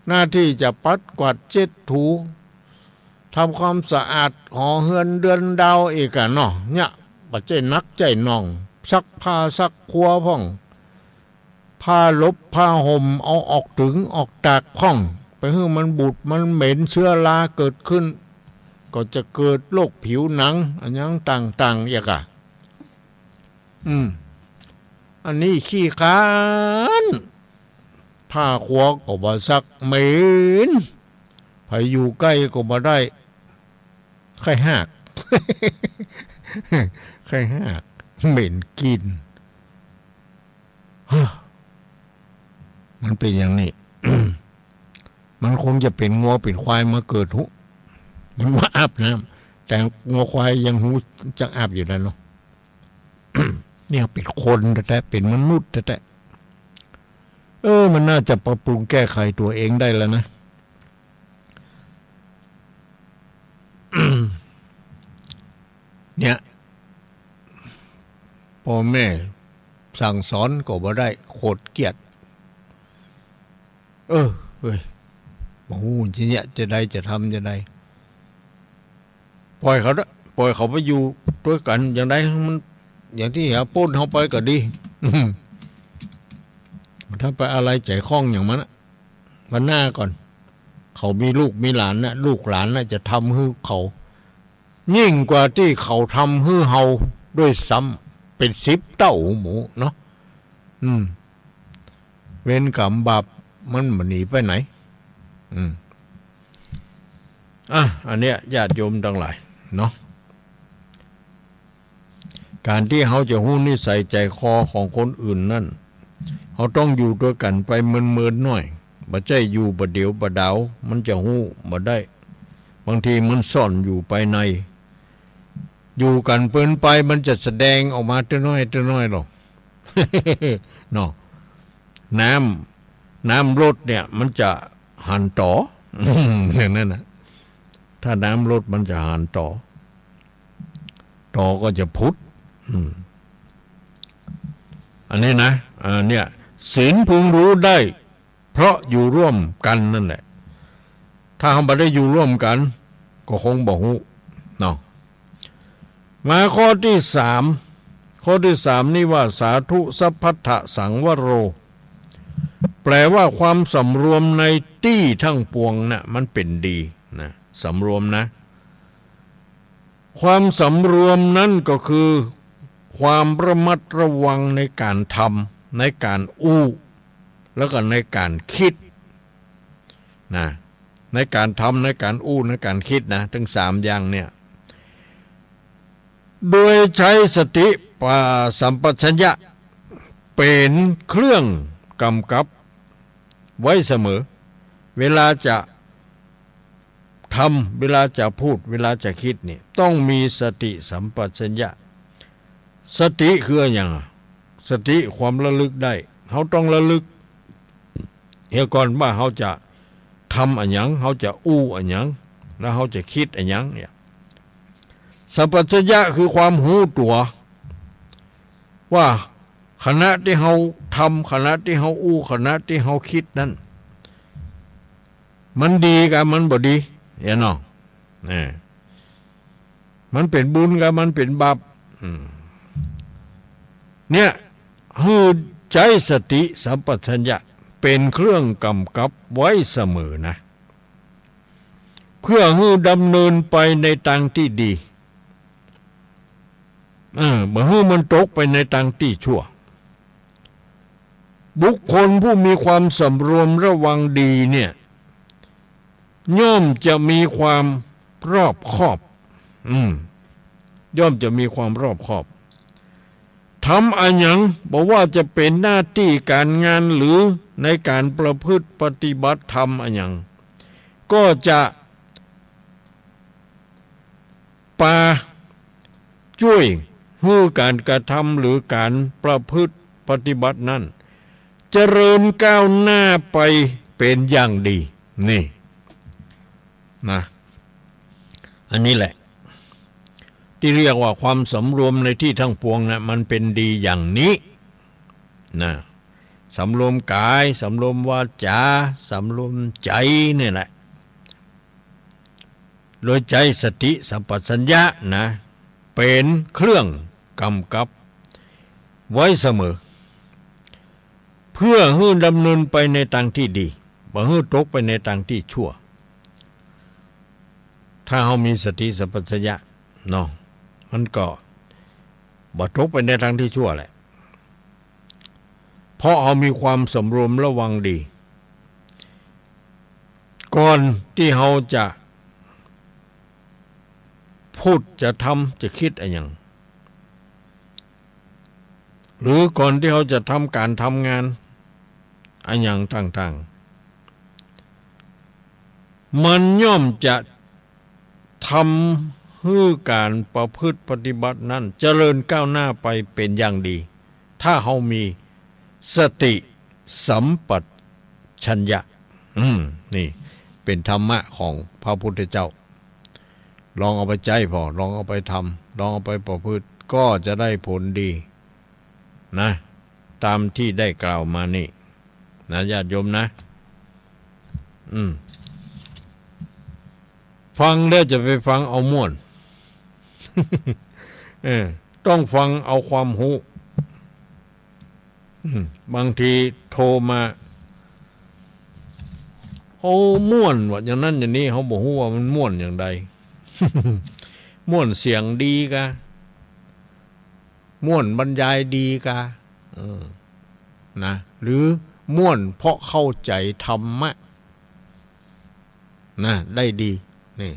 หน้าตี้จะปัดกวาดเจ็ดถู ทำความสะอาดหอเฮือนเดือนดาวอีกอะเนาะ เนี่ย บ่ใจ้นักใจ้หน่อง ซักผ้าซักครัวพ่อง ผ้าหลบผ้าห่ม เอาออกตึงออกตากพ่อง ไปหื้อมันบูดมันเหม็น เชื้อราเกิดขึ้น ก็จะเกิดโรคผิวหนังอะหยังต่างๆ อีกอะ อืม อันนี้ขี้คร้าน ผ้าครัวก็บ่ซัก เหม็น ใผอยู่ใก้ก็บ่ได้ ไข้หาก ไข้หาก เหม็นกลิ่น ฮะ มันเป๋นอย่างนี้ มันคงจะเป๋นงัวเป๋นควายมาเกิดฮู้ มันมาอาบน้ำ แต่งัวควายยังฮู้จักอาบอยู่แล้วเนาะ เนี่ยเป๋นคนแต๊ๆ เป๋นมนุษย์แต๊ๆ เออ มันน่าจะปรับปรุงแก้ไขตัวเองได้แล้วนะ เนี่ย ป้อแม่สั่งสอนก็บ่ได้ โขดเกลียด เออ เฮ้ย บ่ฮู้จะเนี่ยจะใดจะทำจะใด ป่อยเขาเต๊อะ ป่อยเขาไปอยู่ตวยกั๋น อย่างใดมัน อย่างตี้หาป๊นเฮาไปก็ดี ถ้าไปอะไรใจ๋ข้องอย่างมันอะ วันหน้าก่อน เขามีลูกมีหลานนะ ลูกหลานน่ะจะทำหื้อเขา ยิ่งกว่าตี้เขาทำหื้อเฮาด้วยซ้ำ เป๋นสิบเต้าหมู่เนาะ อืม เวรกรรมบาปมันบ่หนีไปไหน อืม อ่ะ อันเนี้ยญาติโยมตังหลายเนาะ ก๋านตี้เฮาจะฮู้นิสัยใจ๋คอของคนอื่นนั่น เฮาต้องอยู่ตวยกั๋นไปเมินๆ หน้อย บ่ใจ้อยู่บ่าเดี่ยวบ่าดาว มันจะฮู้บ่ได้ บางทีมันซ่อนอยู่ภายใน อยู่กั๋นเปินไป มันจะแสดงออกมาเตื้อน้อยเตื้อน้อยหรอก เนาะ น้ำ น้ำลดเนี่ย มันจะหันต่อ อย่างนั้นนะ ถ้าน้ำลดมันจะหันต่อ ต่อก็จะผุด อืม อันนี้นะ อ่า เนี่ย ศีลพึงรู้ได้ เพราะอยู่ร่วมกั๋นนั่นแหละ ถ้าเฮาบ่ได้อยู่ร่วมกั๋น ก็คงบ่ฮู้ เนาะ มาข้อตี้สาม ข้อตี้สามนี่ว่า สาธุ สัพพัทธะ สังวโร แปลว่าความสำรวมในตี้ทั้งปวงน่ะ มันเป๋นดีนะ สำรวมนะ ความสำรวมนั้นก็คือ ความระมัดระวังในก๋านทำ ในก๋านอู้ แล้วก็ในก๋านกึ๊ด นะ ในก๋านทำ ในก๋านอู้ ในก๋านกึ๊ดนะ ตึงสามอย่างเนี่ย โดยใจ๊สติปัฏฐานสัมปชัญญะ เป๋นเครื่องก๋ำกับไว้เสมอ เวลาจะทำ เวลาจะพูด เวลาจะกึ๊ดเนี่ย ต้องมีสติสัมปชัญญะ สติคืออะหยังอะ สติความระลึกได้ เฮาต้องระลึกเหียก่อนว่าเฮาจะทำอะหยัง เฮาจะอู้อะหยัง แล้วเฮาจะกึ๊ดอะหยังเนี่ย สัมปชัญญะคือความฮู้ตั๋ว ว่าขณะตี้เฮาทำ ขณะตี้เฮาอู้ ขณะตี้เฮากึ๊ดนั้น มันดีกามันบ่ดี เหียเนาะ เออ มันเป๋นบุญกามันเป๋นบาป อืม เนี่ย หื้อใจ๊สติสัมปชัญญะเป๋นเครื่องก๋ำกับไว้เสมอนะ เพื่อหื้อดำเนินไปในตางตี้ดี เออ บ่หื้อมันตกไปในตางตี้ชั่ว บุคคลผู้มีความสำรวมระวังดีเนี่ย ย่อมจะมีความรอบคอบ อืม ย่อมจะมีความรอบคอบ ทำอะหยัง บ่ว่าจะเป๋นหน้าตี้ก๋านงาน หรือในก๋านประพฤติปฏิบัติธรรมอะหยัง ก็จะ ปาจ้วยหื้อก๋านกระทำหรือก๋านประพฤติปฏิบัตินั้น เจริญก้าวหน้าไปเป๋นอย่างดี นี่ นะ อันนี้แหละ ตี้เรียกว่าความสำรวมในตี้ทั้งปวงนะ มันเป๋นดีอย่างนี้ นะ สำรวมกาย สำรวมวาจา สำรวมใจ๋นี่แหละ โดยใจ๊สติสัมปชัญญะนะ เป๋นเครื่อง กำกับไว้เสมอ เพื่อหื้อดำเนินไปในตางตี้ดี บ่หื้อตกไปในตางตี้ชั่ว ถ้าเฮามีสติสัมปชัญญะเนาะ มันก็บ่ตกไปในตางตี้ชั่วแหละ เพราะเฮามีความสำรวมระวังดี ก่อนตี้เฮาจะพูด จะทำ จะกึ๊ดอะหยัง หรือก่อนตี้เฮาจะทำก๋านทำงานอะหยังต่างๆ มันย่อมจะทำหื้อก๋านประพฤติปฏิบัตินั้นเจริญก้าวหน้าไปเป๋นอย่างดี ถ้าเฮามีสติสัมปชัญญะ อืม นี่เป๋นธรรมะของพระพุทธเจ้า ลองเอาไปใจ๊ผ่อ ลองเอาไปทำ ลองเอาไปประพฤติ ก็จะได้ผลดีนะ ตามตี้ได้กล่าวมานี่นะ ญาติโยมนะ อืม ฟังแล้วจะไปฟังเอาม่วน เออ ต้องฟังเอาความฮู้ อืม บางทีโทรมา โอ้ ม่วนว่าอย่างนั้นอย่างนี้ เฮาบ่ฮู้ว่ามันม่วนอย่างใด ม่วนเสียงดีกา ม่วนบรรยายดีกา เออ นะ หรือม่วนเพราะเข้าใจ๋ธรรมะ นะ ได้ดี นี่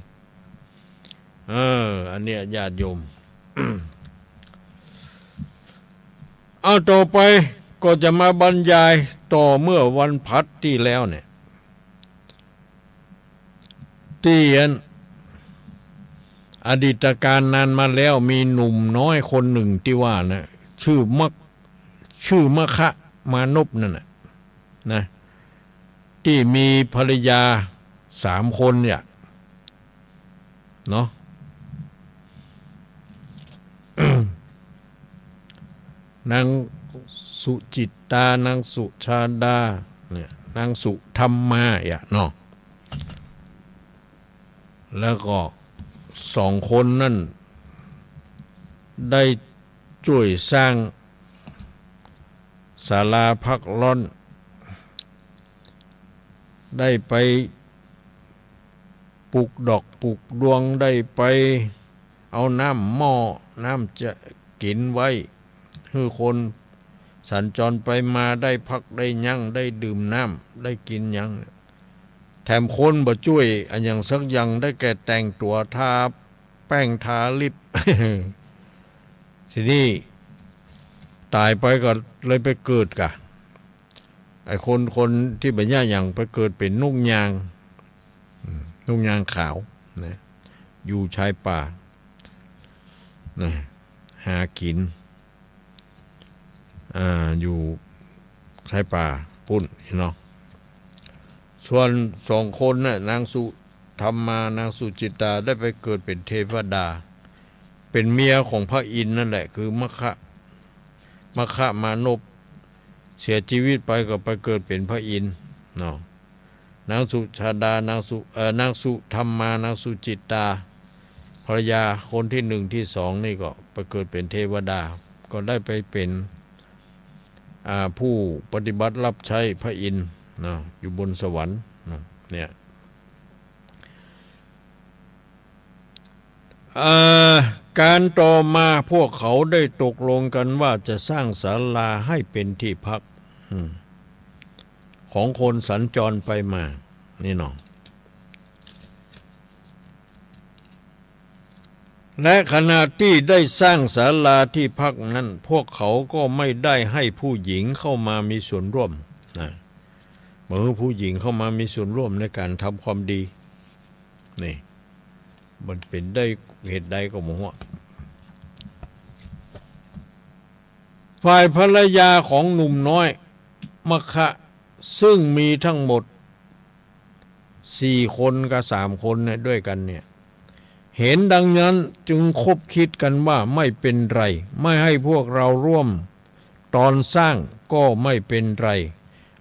เออ อันเนี้ยญาติโยม เอาต่อไปก็จะมาบรรยายต่อเมื่อวันพฤหัสตี้แล้วเนี่ย ตี้อัน อดีตกาลนานมาแล้ว มีหนุ่มน้อยคนหนึ่งตี้ว่านะ ชื่อมะ ชื่อมคคมานพนั่นน่ะ นะ ตี้มีภรรยาสามคนเนี่ย เนาะ นางสุจิตตา นางสุชาดา เนี่ย นางสุธรรมา เนี่ยเนาะ แล้วก็สองคนนั่นได้จ้วยสร้างศาลาพักร้อน ได้ไปปลูกดอกปลูกดวง ได้ไปเอาน้ำหม้อน้ำจะกิ๋นไว้ หื้อคนสัญจรไปมาได้พักได้ยั้ง ได้ดื่มน้ำ ได้กิ๋นหยัง แถมคนบ่จ้วยอะหยังสักอย่าง ได้แก่แต่งตั๋ว ทาแป้ง ทาลิป ทีนี้ต๋ายไปก็เลยไปเกิดกะ ไอ้คน คนตี้บ่ยะหยังไปเกิดเป๋นนกยาง อืม นกยางขาวนะ อยู่ชายป่านะ หากิ๋น อ่า อยู่ชายป่าปู๊นเนาะ ส่วนสองคนน่ะ นางสุธรรมา นางสุจิตตา ได้ไปเกิดเป๋นเทวดา เป๋นเมียของพระอินทร์นั่นแหละ คือมคค มคคมานพ เสียจีวิตไปก็ไปเกิดเป๋นพระอินทร์เนาะ นางสุชาดา นางสุ เอ่อ นางสุธรรมา นางสุจิตตา ภรรยาคนตี้หนึ่งตี้สองนี่ก็ไปเกิดเป๋นเทวดา ก็ได้ไปเป๋น อ่า ผู้ปฏิบัติรับใช้พระอินทร์เนาะ อยู่บนสวรรค์เนาะ เนี่ย เอ่อ การต่อมาพวกเขาได้ตกลงกันว่าจะสร้างศาลาให้เป็นที่พัก อืม ของคนสัญจรไปมา นี่เนาะ และขณะที่ได้สร้างศาลาที่พักนั้น พวกเขาก็ไม่ได้ให้ผู้หญิงเข้ามามีส่วนร่วมนะ บ่หื้อผู้หญิงเข้ามามีส่วนร่วมในการทำความดี นี่ มันเป๋นได้เหตุใดก็บ่ฮู้ ฝ่ายภรรยาของหนุ่มน้อยมคค ซึ่งมีทั้งหมดสี่คนกับสามคนเนี่ย ด้วยกันเนี่ย เห็นดังนั้นจึงคบคิดกันว่า ไม่เป็นไร ไม่ให้พวกเราร่วมตอนสร้างก็ไม่เป็นไร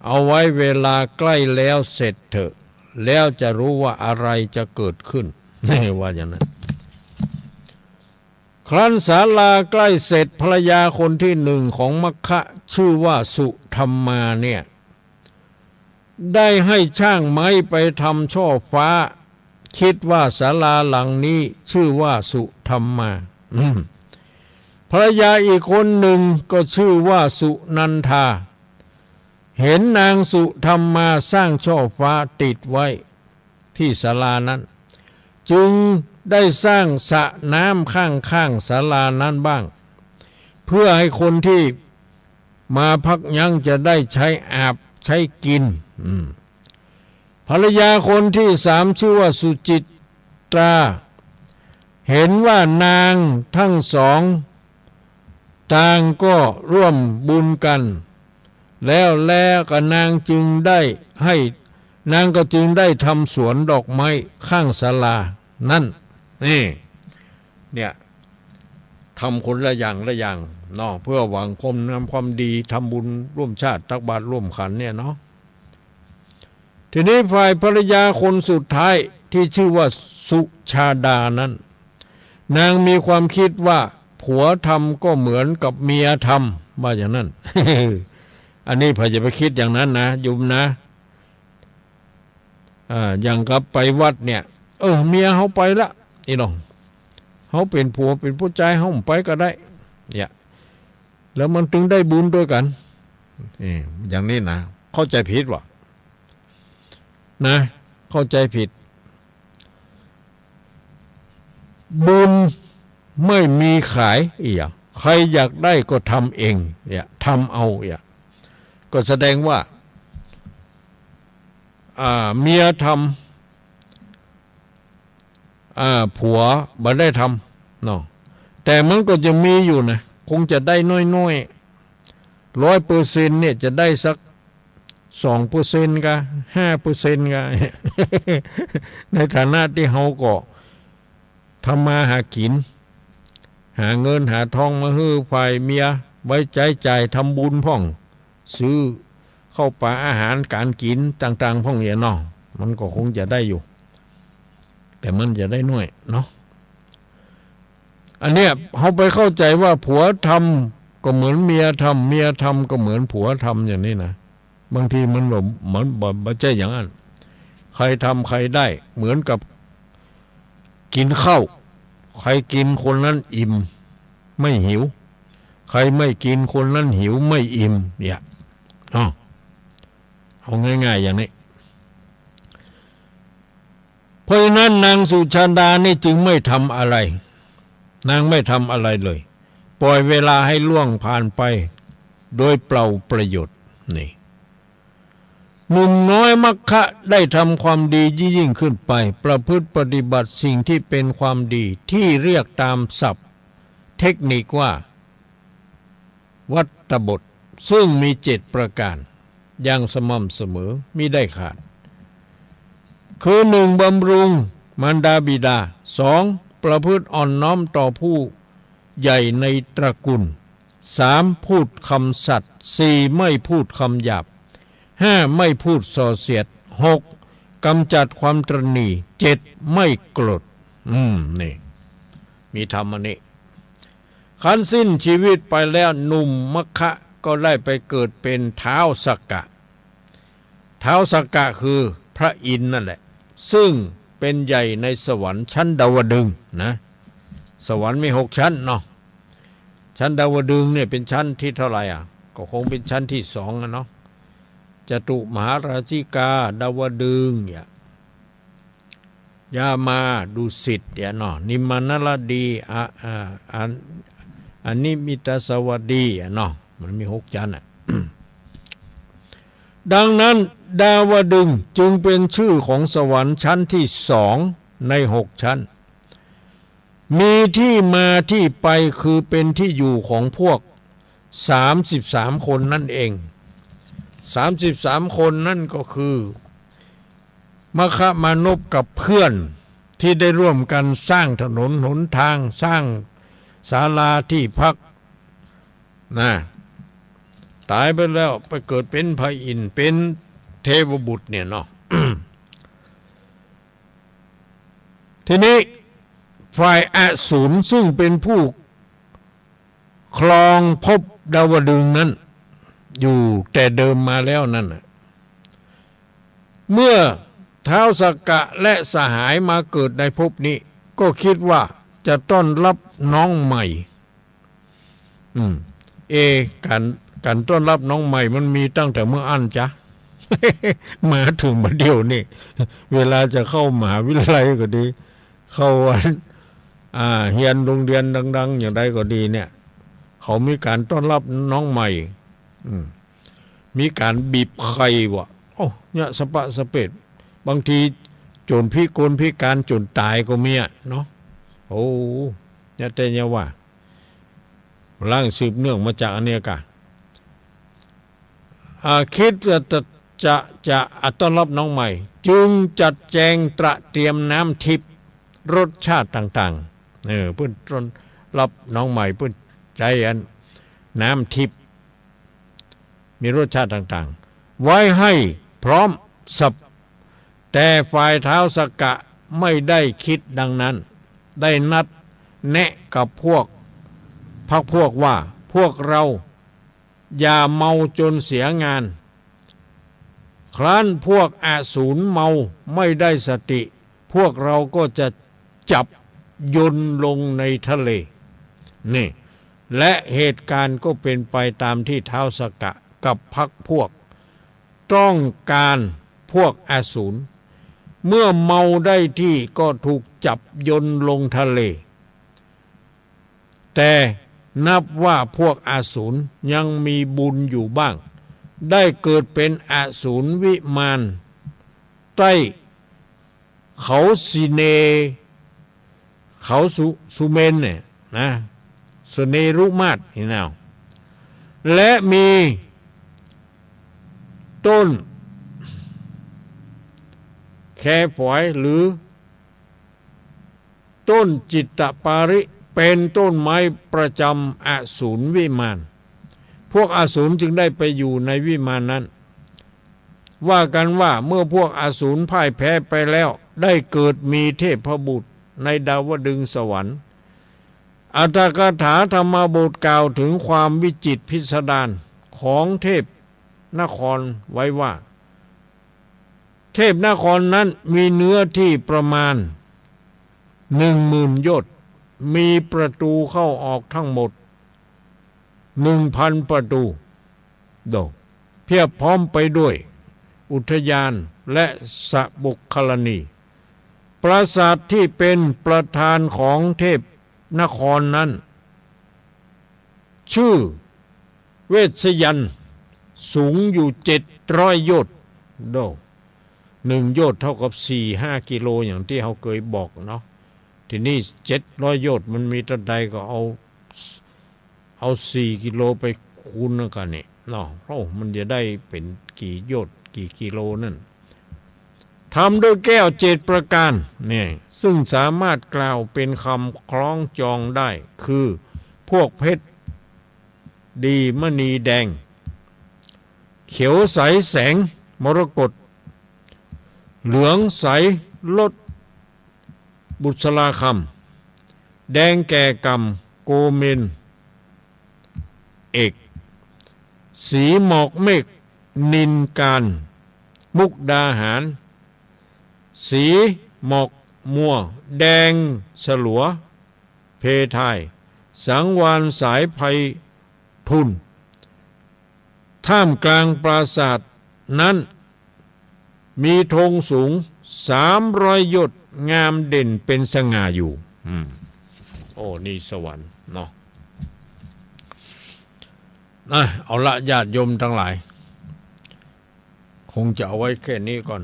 เอาไว้เวลาใกล้แล้วเสร็จเถอะ แล้วจะรู้ว่าอะไรจะเกิดขึ้น ว่าอย่างนั้น ใค ครั้นศาลาใกล้เสร็จ ภรรยาคนที่หนึ่งของมัคคะ ชื่อว่าสุธรรมาเนี่ย ได้ให้ช่างไม้ไปทำช่อฟ้า คิดว่าศาลาหลังนี้ชื่อว่าสุธรรมา อืม ภรรยาอีกคนหนึ่งก็ชื่อว่าสุนันทา เห็นนางสุธรรมาสร้างช่อฟ้าติดไว้ที่ศาลานั้น จึงได้สร้างสระน้ำข้างๆศาลานั้นบ้าง เพื่อให้คนที่มาพักยั้งจะได้ใช้อาบใช้กิน อืม ภรรยาคนที่สามชื่อว่าสุจิตรา เห็นว่านางทั้งสองต่างก็ร่วมบุญกัน แล้ว แล้วก็นางจึงได้ให้ นางก็จึงได้ทำสวนดอกไม้ข้างศาลานั้น นี่ เนี่ย ทำคนละอย่างละอย่างเนาะ เพื่อหวังผลงามความดี ทำบุญร่วมชาติ ตักบาตรร่วมขันเนี่ยเนาะ ทีนี้ฝ่ายภรรยาคนสุดท้ายที่ชื่อว่าสุชาดานั้น นางมีความคิดว่าผัวทำก็เหมือนกับเมียทำ ว่าอย่างนั้น อันนี้ใผอย่าไปคิดอย่างนั้นนะ โยมนะ อ่า อย่างกับไปวัดเนี่ย เออ เมียเฮาไปละ อีหลอง เฮาเป๋นผัวเป๋นผู้จาย เฮาบ่ไปก็ได้ เนี่ย แล้วมันตึงได้บุญตวยกั๋น เออ อย่างนี้นะ เข้าใจ๋ผิดว่ะ นะ เข้าใจ๋ผิด บุญไม่มีขาย เอีย ใครอยากได้ก็ทำเอง เอีย ทำเอา เอีย ก็แสดงว่า อ่า เมียทำ อ่า ผัวบ่ได้ทำเนาะ แต่มันก็จะมีอยู่นะ คงจะได้น้อยๆ ร้อยเปอร์เซ็นต์เนี่ยจะได้สักสองเปอร์เซ็นต์กา ห้าเปอร์เซ็นต์กา ในฐานะตี้เฮาก็ทำมาหากิ๋น หาเงินหาทองมาหื้อฝ่ายเมีย ไว้ใจ๊จ่ายทำบุญพ่อง ซื้อข้าวป๋าอาหารก๋านกิ๋นต่างๆ พ่องเหียเนาะ มันก็คงจะได้อยู่ แต่มันจะได้น้อยเนาะ อันเนี้ยเฮาไปเข้าใจ๋ว่าผัวทำก็เหมือนเมียทำ เมียทำก็เหมือนผัวทำอย่างนี้นะ บางทีมันบ่ มันบ่ บ่ใจ้อย่างนั้น ใครทำใครได้ เหมือนกับกิ๋นข้าว ใครกิ๋นคนนั้นอิ่ม ไม่หิว ใครไม่กิ๋นคนนั้นหิวไม่อิ่ม เนี่ย เนาะ เอาง่ายๆ อย่างนี้ เพราะฉะนั้นนางสุชาดานี่จึงไม่ทำอะไร นางไม่ทำอะไรเลย ปล่อยเวลาให้ล่วงผ่านไปโดยเปล่าประโยชน์ นี่ หนุ่มน้อยมัคคะได้ทำความดียิ่งๆ ขึ้นไป ประพฤติปฏิบัติสิ่งที่เป็นความดี ที่เรียกตามศัพท์เทคนิคว่า วัตตบท ซึ่งมีเจ็ดประการ อย่างสม่ำเสมอ มิได้ขาด คือ หนึ่ง บำรุงมารดาบิดา สอง ประพฤติอ่อนน้อมต่อผู้ใหญ่ในตระกูล สาม พูดคำสัตย์ สี่ ไม่พูดคำหยาบ ห้า ไม่พูดส่อเสียด หก กำจัดความตระหนี่ เจ็ด ไม่โกรธ อืม นี่ มีธรรมอันนี้ ครั้นสิ้นชีวิตไปแล้ว หนุ่มมัคคะก็ได้ไปเกิดเป็นท้าวสักกะ ท้าวสักกะคือพระอินทร์นั่นแหละ ซึ่งเป็นใหญ่ในสวรรค์ชั้นดาวดึงส์นะ สวรรค์มีหกชั้นเนาะ ชั้นดาวดึงส์เนี่ยเป็นชั้นที่เท่าไหร่อ่ะ ก็คงเป็นชั้นที่สองอะเนาะ จตุมหาราชิกา ดาวดึงส์เนี่ย ยามา ดุสิตเนี่ยเนาะ นิมมานรดี อะ อะ อะ อนิมิตสวัสดีอะเนาะ มันมีหกชั้นอะ ดังนั้นดาวดึงส์จึงเป็นชื่อของสวรรค์ชั้นที่สองในหกชั้น มีที่มาที่ไปคือเป็นที่อยู่ของพวกสามสิบสามคนนั่นเอง สามสิบสามคนนั่นก็คือ มัคคมานพกับเพื่อนที่ได้ร่วมกันสร้างถนนหนทาง สร้างศาลาที่พัก นะ ต๋ายไปแล้วไปเกิดเป็นพระอินทร์ เป็นเทวบุตรเนี่ยเนาะ ทีนี้ฝ่ายอสูรซึ่งเป็นผู้ ครองภพดาวดึงส์นั้นอยู่แต่เดิมมาแล้วนั่นน่ะ เมื่อท้าวสักกะและสหายมาเกิดในภพนี้ ก็คิดว่าจะต้อนรับน้องใหม่ อืม เอ ก๋าน ก๋านต้อนรับน้องใหม่มันมีตั้งแต่เมื่ออั้นจ๊ะ มาเถิงบ่าเดี่ยวนี้ เวลาจะเข้ามหาวิทยาลัยก็ดี เข้าอัน อ่า เฮียนโฮงเฮียนดังๆ อย่างใดก็ดีเนี่ย เขามีก๋านต้อนรับน้องใหม่ อืม มีก๋านบีบไข่ว่ะ โอ้ เยียะสะปะสะเปด บางทีจ๋นพิกลพิก๋านจ๋นต๋ายก็มีอะเนาะ โอ้ เยียะแต๊เยียะว่า ล่างสืบเนื่องมาจากอันเนี้ยก่ะ อ่า คิดจะ จะ จะ อ่ะ ต้อนรับน้องใหม่ จึงจัดแจงตระเตรียมน้ำทิพย์รสชาติต่างๆ เออ เปิ้นต้อนรับน้องใหม่ เปิ้นใจ๊อันน้ำทิพย์ มีรสชาติต่างๆ ไว้ให้พร้อมสับ แต่ฝ่ายท้าวสักกะไม่ได้คิดดังนั้น ได้นัดแนะกับพวก พรรคพวกว่า พวกเราอย่าเมาจนเสียงาน ครั้นพวกอสูรเมาไม่ได้สติ พวกเราก็จะจับโยนลงในทะเล นี่ และเหตุการณ์ก็เป็นไปตามที่ท้าวสักกะกับพรรคพวก ต้องการพวกอสูร เมื่อเมาได้ที่ก็ถูกจับโยนลงทะเล แต่นับว่าพวกอสูรยังมีบุญอยู่บ้าง ได้เกิดเป็นอสูรวิมาน ใต้เขาสิเน เขาสุ สุเมนเนี่ยนะ สุเนรุมาศนี่นะ และมีต้นแคฝอยหรือ ต้นจิตตปาริ เป็นต้นไม้ประจำอสูรวิมาน พวกอสูรจึงได้ไปอยู่ในวิมานนั้น ว่ากันว่าเมื่อพวกอสูรพ่ายแพ้ไปแล้ว ได้เกิดมีเทพบุตรในดาวดึงสวรรค์ อัตถกถาธรรมบทกล่าวถึงความวิจิตรพิสดารของเทพนครไว้ว่า เทพนครนั้นมีเนื้อที่ประมาณหนึ่งหมื่นโยชน์ มีประตูเข้าออกทั้งหมดหนึ่งพันประตู โด เพียบพร้อมไปด้วยอุทยานและสระบุคคลณี ปราสาทที่เป็นประธานของเทพนครนั้น ชื่อเวชยันต์ สูงอยู่เจ็ดร้อยโยชน์ โด หนึ่งโยชน์เท่ากับสี่ห้ากิโล อย่างตี้เฮาเกยบอกเนาะ ทีนี้เจ็ดร้อยโยชน์มันมีเต้าใดก็เอา เอาสี่กิโลไปคูณกั๋นนี่เนาะ โอ้ มันจะได้เป๋นกี่โยชน์กี่กิโลนั่น ทำด้วยแก้วเจ็ดประการ เนี่ย ซึ่งสามารถกล่าวเป็นคำคล้องจองได้ คือ พวกเพชร ดีมณีแดง เขียวใสแสงมรกต เหลืองใสรสบุษราคัม แดงแก่ก่ำโกเมนเอก สีหมอกเมฆนินการ มุกดาหาร สีหมอกมัวแดงสลัว เพทาย สังวาลสายไพฑูรย์ ท่ามกลางปราสาทนั้น มีธงสูงสามร้อยโยชน์ งามเด่นเป็นสง่าอยู่ อืม โอ้ นี่สวรรค์เนาะ นะ เอาละ ญาติโยมตังหลาย คงจะเอาไว้แค่นี้ก่อน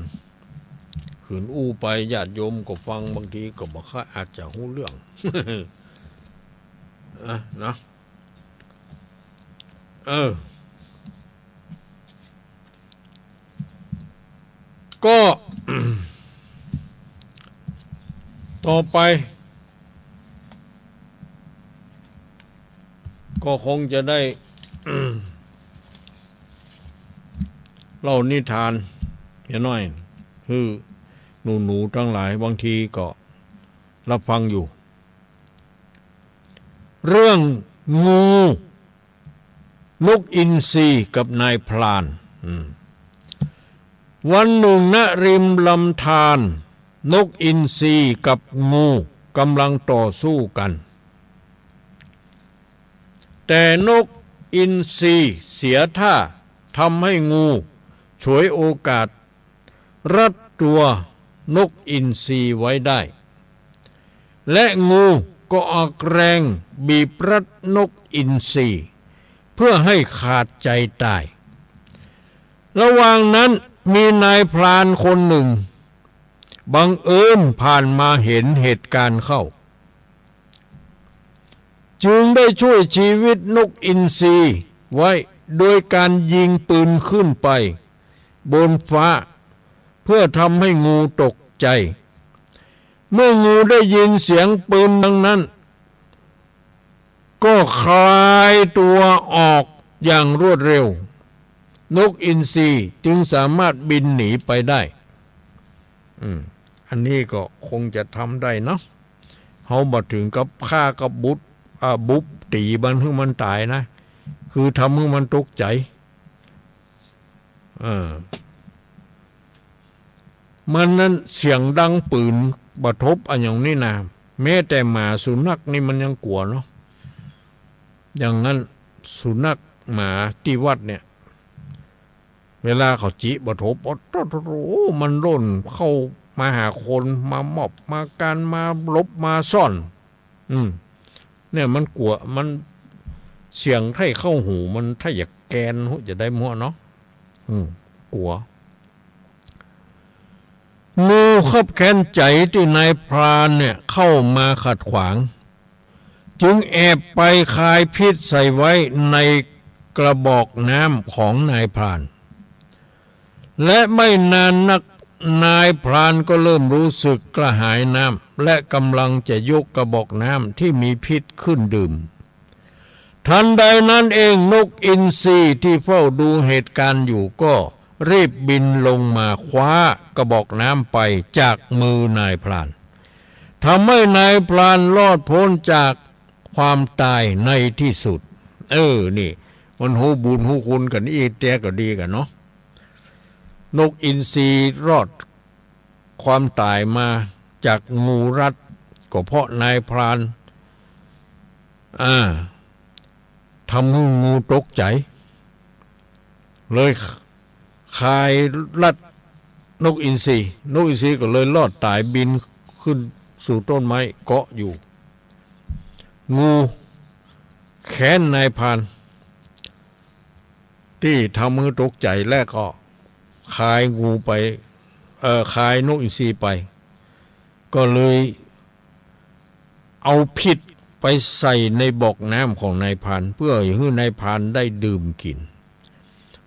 ขืนอู้ไปญาติโยมก็ฟัง บางทีก็บ่ค่อยอาจจะฮู้เรื่อง อ่ะ นะ เออ ก็ ต่อไป ก็คงจะได้ เล่านิทานเสียหน่อย คือหนูๆ ตังหลาย บางทีก็รับฟังอยู่ เรื่องงู นกอินทรีกับนายพราน อืม วันหนึ่ง ณ ริมลำธาร นกอินทรีกับงูกำลังต่อสู้กัน แต่นกอินทรีเสียท่า ทำให้งูฉวยโอกาสรัดตัวนกอินทรีไว้ได้ และงูก็ออกแรงบีบรัดนกอินทรีเพื่อให้ขาดใจตาย ระหว่างนั้นมีนายพรานคนหนึ่งบังเอิญผ่านมาเห็นเหตุการณ์เข้า จึงได้ช่วยชีวิตนกอินทรีไว้โดยการยิงปืนขึ้นไปบนฟ้า เพื่อทำให้งูตกใจ เมื่องูได้ยินเสียงปืนดังนั้น ก็คลายตัวออกอย่างรวดเร็ว นกอินทรีจึงสามารถบินหนีไปได้ อืม อันนี้ก็คงจะทำได้เนาะ เฮาบ่ถึงกับฆ่ากับบุบ อ่า บุบตี๋มันหื้อมันต๋ายนะ คือทำหื้อมันตกใจ๋ เออ มันนั้นเสียงดังปืนบ่ทบอะหยังนี่นา แม้แต่หมาสุนัขนี่มันยังกั๋วเนาะ อย่างนั้นสุนัขหมาตี้วัดเนี่ย เวลาเขาจิบ่ทบ โอ้โห มันล่นเข้ามาหาคน มามอบ มากั๋น มาหลบ มาซ่อน อืม เนี่ยมันกั๋ว มันเสียงใค่เข้าหู มันถ้าอยากแกน ฮู้จะใดมั่วเนาะ อืม กั๋ว งูคับแค้นใจ๋ตี้นายพรานเนี่ยเข้ามาขัดขวาง จึงแอบไปคายพิษใส่ไว้ในกระบอกน้ำของนายพราน และไม่นานนักนายพรานก็เริ่มรู้สึกกระหายน้ำ และกำลังจะยกกระบอกน้ำที่มีพิษขึ้นดื่ม ทันใดนั้นเองนกอินทรีที่เฝ้าดูเหตุการณ์อยู่ก็รีบบินลงมาคว้ากระบอกน้ำไปจากมือนายพราน ทำให้นายพรานรอดพ้นจากความตายในที่สุด เออ นี่ มันฮู้บุญฮู้คุณกั๋นอี้เตื้อก็ดีกั๋นเนาะ นกอินทรีรอดความต๋ายมาจากงูรัด ก็เพราะนายพราน อ่า ทำหื้องูตกใจ๋ เลยคายรัดนกอินทรี นกอินทรีก็เลยรอดต๋ายบินขึ้นสู่ต้นไม้เกาะอยู่ งูแค้นนายพราน ตี้ทำหื้อตกใจ๋แล้วก็คายงูไป เอ่อ คายนกอินทรีไป ก็เลยเอาพิษไปใส่ในบอกน้ำของนายพราน เพื่อหื้อนายพรานได้ดื่มกิ๋น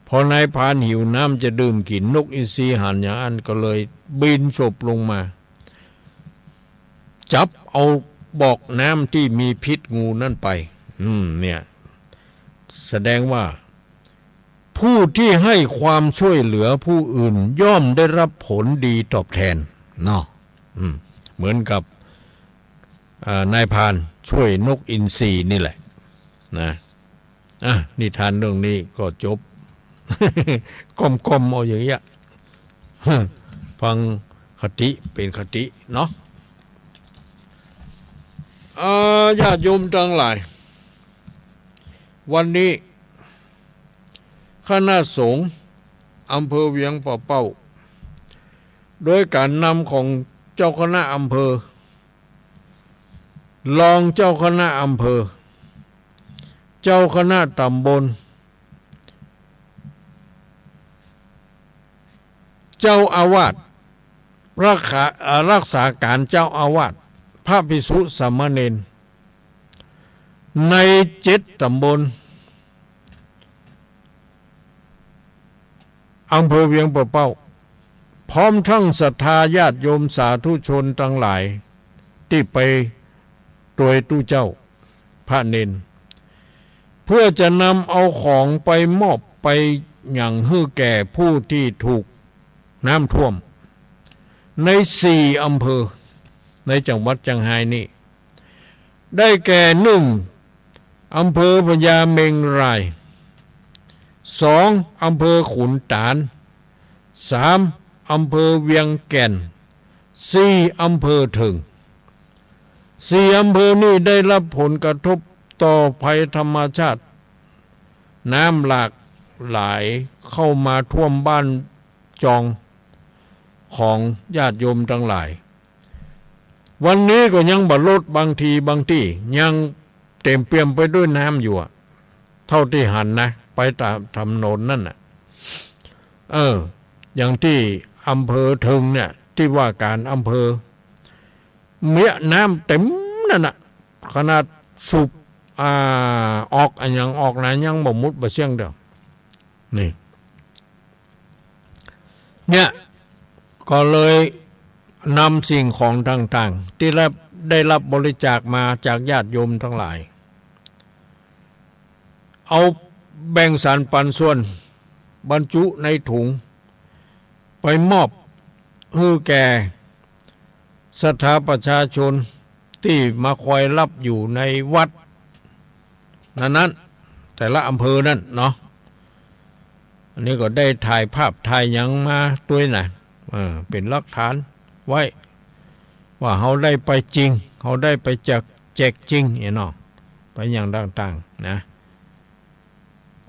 พอนายพรานหิวน้ำจะดื่มกิ๋น นกอินทรีหันอย่างอั้นก็เลยบินสบลงมา จับเอาบอกน้ำตี้มีพิษงูนั้นไป อืม เนี่ย แสดงว่า ผู้ที่ให้ความช่วยเหลือผู้อื่นย่อมได้รับผลดีตอบแทน เนาะ อืม เหมือนกับ อ่า นายพรานช่วยนกอินทรีนี่แหละ นะ อ่ะ นิทานเรื่องนี้ก็จบ ก้อมๆ เอาอย่างเงี้ย ฟังคติเป๋นคติเนาะ อ่า ญาติโยมตังหลาย วันนี้คณะสงฆ์อำเภอเวียงป่าเป้า โดยก๋านนำของเจ้าคณะอำเภอ รองเจ้าคณะอำเภอ เจ้าคณะตำบล เจ้าอาวาส รักษา เอ่อ รักษาก๋านเจ้าอาวาส พระภิกษุสามเณร ในเจ็ดตำบล อำเภอเวียงป่าเป้า พร้อมทั้งศรัทธาญาติโยมสาธุชนตังหลายตี้ไปตวยตู้เจ้าพระเณร เพื่อจะนำเอาของไปมอบไปหยั่งหื้อแก่ผู้ที่ถูกน้ำท่วม ในสี่อำเภอในจังหวัดเจียงฮายนี้ ได้แก่ หนึ่ง อำเภอพญาเมงราย สอง อำเภอขุนต๋าน สาม อำเภอเวียงแก่น สี่ อำเภอเถิง สี่ อำเภอนี่ได้รับผลกระทบต่อภัยธรรมชาติ น้ำหลากไหลเข้ามาท่วมบ้านจองของญาติโยมตังหลาย วันนี้ก็ยังบ่ลด บางทีบางตี้ยังเต็มเปี่ยมไปด้วยน้ำอยู่อะ เท่าตี้หันนะ ไปต๋ามถนนนั่นน่ะ เออ อย่างตี้อำเภอเถิงเนี่ย ตี้ว่าก๋านอำเภอ เมี้ยน้ำเต็มนั่นน่ะ ขนาดสูบ อ่า ออกอะหยังออกนะ ยังบ่มุดบ่เสี้ยงเดียว นี่ เนี่ย ก็เลยนำสิ่งของต่างๆ ตี้ได้ ได้รับบริจาคมาจากญาติโยมตังหลาย เอาแบ่งสรรปันส่วน บรรจุในถุง ไปมอบหื้อแก่ศรัทธาประชาชนตี้มาคอยรับอยู่ในวัดนั้นๆ แต่ละอำเภอนั่นเนาะ อันนี้ก็ได้ถ่ายภาพถ่ายหยังมาตวยนะ เออ เป๋นหลักฐานไว้ ว่าเฮาได้ไปจริง เฮาได้ไปแจก แจกจริงเนี่ยเนาะ ไปอย่างต่างๆ นะ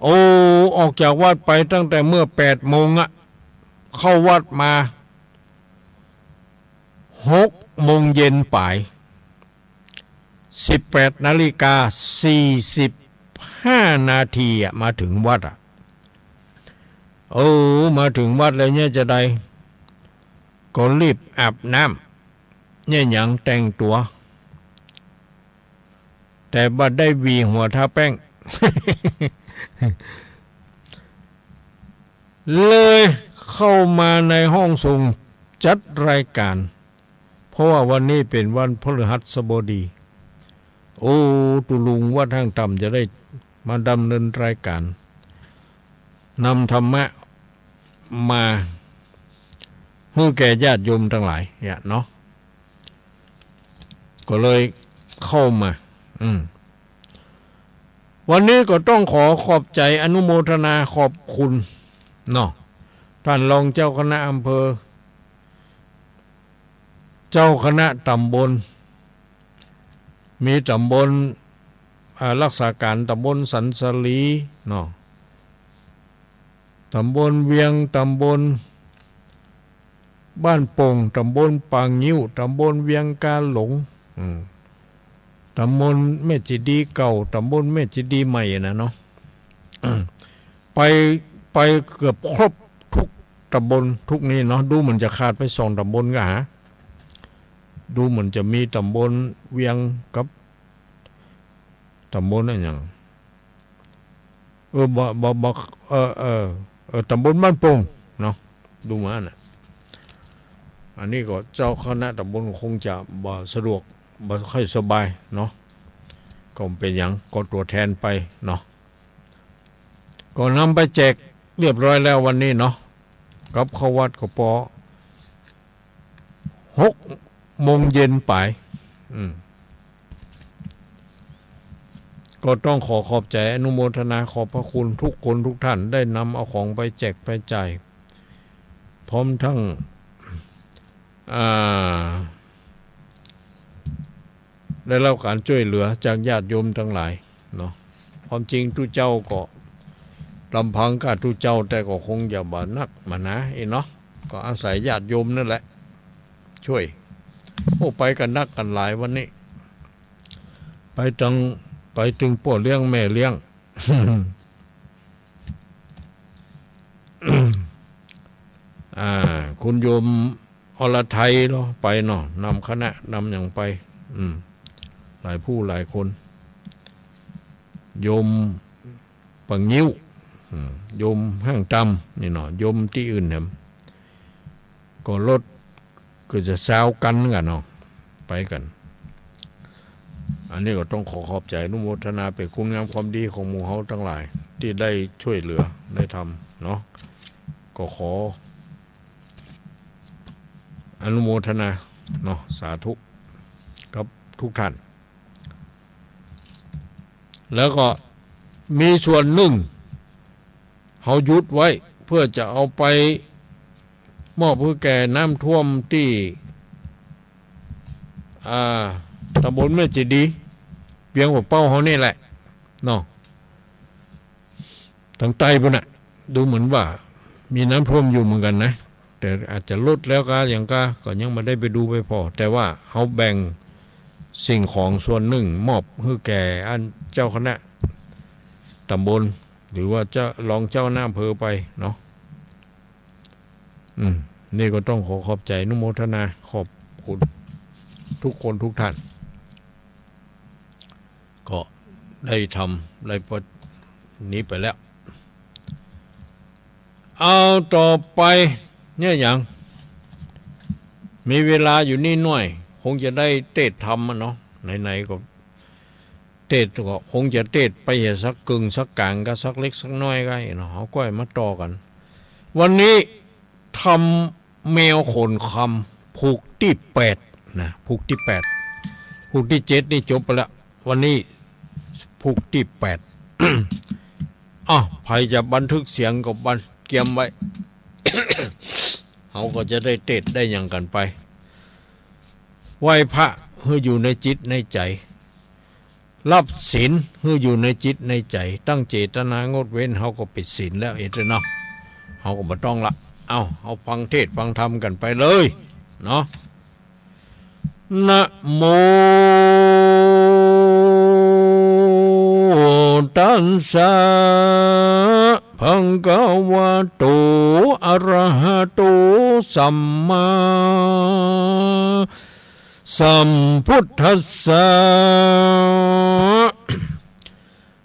โอ้ ออกจากวัดไปตั้งแต่เมื่อแปดโมงอะ เข้าวัดมาหกโมงเย็นป๋าย สิบแปดนาฬิกาสี่สิบห้านาทีอะ มาถึงวัดอะ โอ้ มาถึงวัดแล้วเนี่ยจะใด ก็รีบอาบน้ำ เนี่ยหยังแต่งตั๋ว แต่บ่ได้หวีหัวทาแป้ง เลยเข้ามาในห้องส่งจัดรายการ เพราะว่าวันนี้เป๋นวันพฤหัสบดี โอ้ ตุ๊ลุงวัดห้างต่ำจะได้มาดำเนินรายการ นำธรรมะมาหื้อแก่ญาติโยมตังหลายเนี่ยเนาะ ก็เลยเข้ามา อืม วันนี้ก็ต้องขอขอบใจ๋อนุโมทนาขอบคุณเนาะ ต้านรองเจ้าคณะอำเภอ เจ้าคณะต๋ำบล มีต๋ำบล อ่า รักษาก๋านต๋ำบลสันสาลีเนาะ ต๋ำบลเวียง ต๋ำบลบ้านโป่ง ต๋ำบลป่างิ้ว ต๋ำบลเวียงกาหลง อืม ต๋ำบลแม่เจดีย์เก่า ต๋ำบลแม่เจดีย์ใหม่อะนะเนาะ อืม ไป ไปเกือบครบทุกต๋ำบลทุกนี้เนาะ ดูเหมือนจะขาดไปสองต๋ำบลก็หา ดูเหมือนจะมีต๋ำบลเวียงกับต๋ำบลอะหยัง เออ บ่ บ่ บ่ เออ เออ เออ ต๋ำบลบ้านโป่งเนาะ ดูมาน่ะ อันนี้ก็เจ้าคณะต๋ำบลคงจะบ่สะดวก บ่ค่อยสบายเนาะ ก็บ่เป๋นหยัง ก็ตั๋วแทนไปเนาะ ก็นำไปแจกเรียบร้อยแล้ววันนี้เนาะ กับเข้าวัดก็ปอ หกโมงเย็นป๋าย อืม ก็ต้องขอขอบใจ๋อนุโมทนาขอบพระคุณทุกคนทุกท่าน ได้นำเอาของไปแจกไปจ่าย พร้อมทั้ง อ่า ได้รับก๋านจ้วยเหลือจากญาติโยมตังหลายเนาะ ความจริงตุ๊เจ้าก็ ลำพังก้าตุ๊เจ้าแต่ก็คงจะบ่นักบ่หนาเองเนาะ ก็อาศัยญาติโยมนั่นแหละจ้วย โอ้ ไปกั๋นนักกั๋นหลายวันนี้ ไปตึง ไปตึงป้อเลี้ยงแม่เลี้ยง อ่า คุณโยมอรไทยเหรอ ไปเนาะ นำคณะนำหยังไป อืม หลายผู้หลายคน โยมป่างิ้ว อืม โยมห้างต่ำนี่เนาะ โยมตี้อื่นแหม ก็รถก็จะซาวกั๋นกั๋นเนาะ ไปกั๋น อันนี้ก็ต้องขอขอบใจ๋อนุโมทนาเป๋นคุณงามความดีของหมู่เฮาตังหลาย ตี้ได้จ้วยเหลือได้ทำเนาะ ก็ขออนุโมทนาเนาะ สาธุกับทุกท่าน แล้วก็มีส่วนนึ่ง เฮาหยุดไว้ เปื้อจะเอาไปมอบหื้อแก่น้ำท่วมตี้ อ่า ตำบลแม่เจดีย์ เวียงป่าเป้าเฮานี่แหละ เนาะ ตางใต้ปู้นน่ะ ดูเหมือนว่ามีน้ำท่วมอยู่เหมือนกั๋นนะ แต่อาจจะลดแล้วกาหยังกา ก็ยังบ่ได้ไปดูไปผ่อ แต่ว่าเฮาแบ่งสิ่งของส่วนนึ่งมอบหื้อแก่อันเจ้าคณะตำบล หรือว่าเจ้า รองเจ้าคณะอำเภอไปเนาะ อืม นี่ก็ต้องขอขอบใจ๋อนุโมทนา ขอบคุณทุกคนทุกท่าน ก็ได้ทำ ได้ปะ นี้ไปแล้ว เอาต่อไป เนี่ยหยัง มีเวลาอยู่นิดหน่อย คงจะได้เตสน์ธรรมอะเนาะ ไหนๆ ก็เตสน์ก็คงจะเตสน์ไปเหียสักกึ่งสักก๋างกาสักเล็กสักน้อยกาเนาะ เฮาก็มาต่อกั๋น วันนี้ธรรม แมวขนคำ ผูกตี้แปดนะ ผูกตี้แปด ผูกตี้เจ็ดนี่จบไปแล้ว วันนี้ผูกตี้แปด อ้าว ใผจะบันทึกเสียงก็บัน เกียมไว้ เฮาก็จะได้เตสน์ได้หยังกั๋นไป ไหว้พระหื้ออยู่ในจิตในใจ๋ รับศีลหื้ออยู่ในจิตในใจ๋ ตั้งเจตนางดเว้น เฮาก็ปิดศีลแล้ว เอเตอร์เนาะ เฮาก็บ่ต้องละ เอ้า เฮาฟังเทศน์ฟังธรรมกั๋นไปเลยเนาะ นะโม ตัสสะ ภะคะวะโต อะระหะโต สัมมา สัมพุทธัสสะ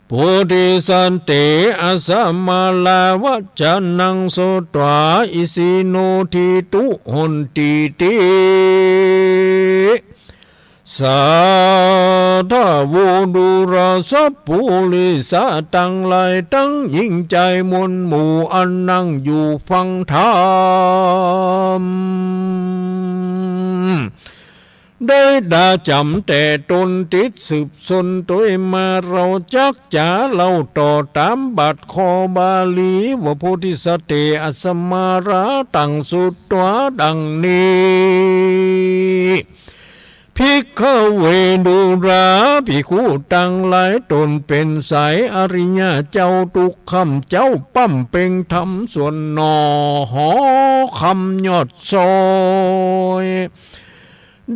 โพธิสัตว์เต อะสะมะลา วัจจะนัง สุตวา อิสิโน ทิตุ หนติ ติ สาธะโว ดูราสัปปุริสะตังหลายตังหญิงจายมวลหมู่อันนั่งอยู่ฟังธรรม ได้ดาจ๋ำแต่ตนติดสืบซนตวยมา เฮาจักจ๋าเล่าต่อต๋ามบาทคอบาลี ว่าโพธิสัตว์เต อะสะมะลา ตรัสสุตวาดังนี้ ภิกขะเว ดูราภิกขุตังหลาย ต๋นเป๋นสายอริยะเจ้า ตุ๊กค่ำเจ๊าป้ำเป่งธรรมส่วนหน่อ หอคำยอดซอย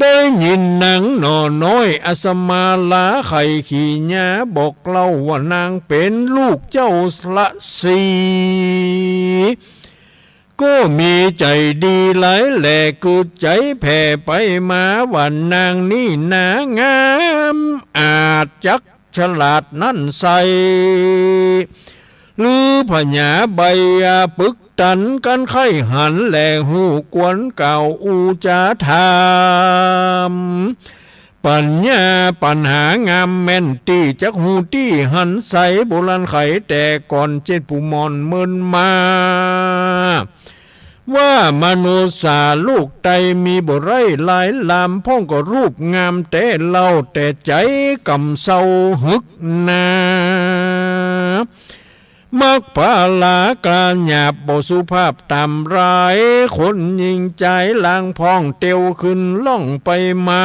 ได้ยินนางหน่อน้อย อะสะมะลา ไข่ขี่ญาบอกเล่าว่านางเป๋นลูกเจ้าละสี ก็มีใจ๋ดีหลายแหล่ กึ๊ดใจ๋แผ่ไปมาว่านางนี้นางาม อาจจักฉลาดนั่นใส่ ลือผญาใบยาปึกตัน กั๋นใค่หันแลฮู้ควรกล่าวอู้จาถาม ปั๋ญญาปั๋ญหางามแม่นตี้ จักฮู้ตี้หันใส โบราณไขแต่ก่อน เจ็ดผู้หม่อนเมินมา ว่ามนุษย์สาลูกไตมีบ่ไร้ลายลาม พ่องก็รูปงามแต๊เล่า แต่ใจ๋ก่ำเซาหึกหนา มักผลากาหยาบบ่สุภาพต๋ามราย คนหญิงจายลางพ่องเตียวขึ้นล่องไปมา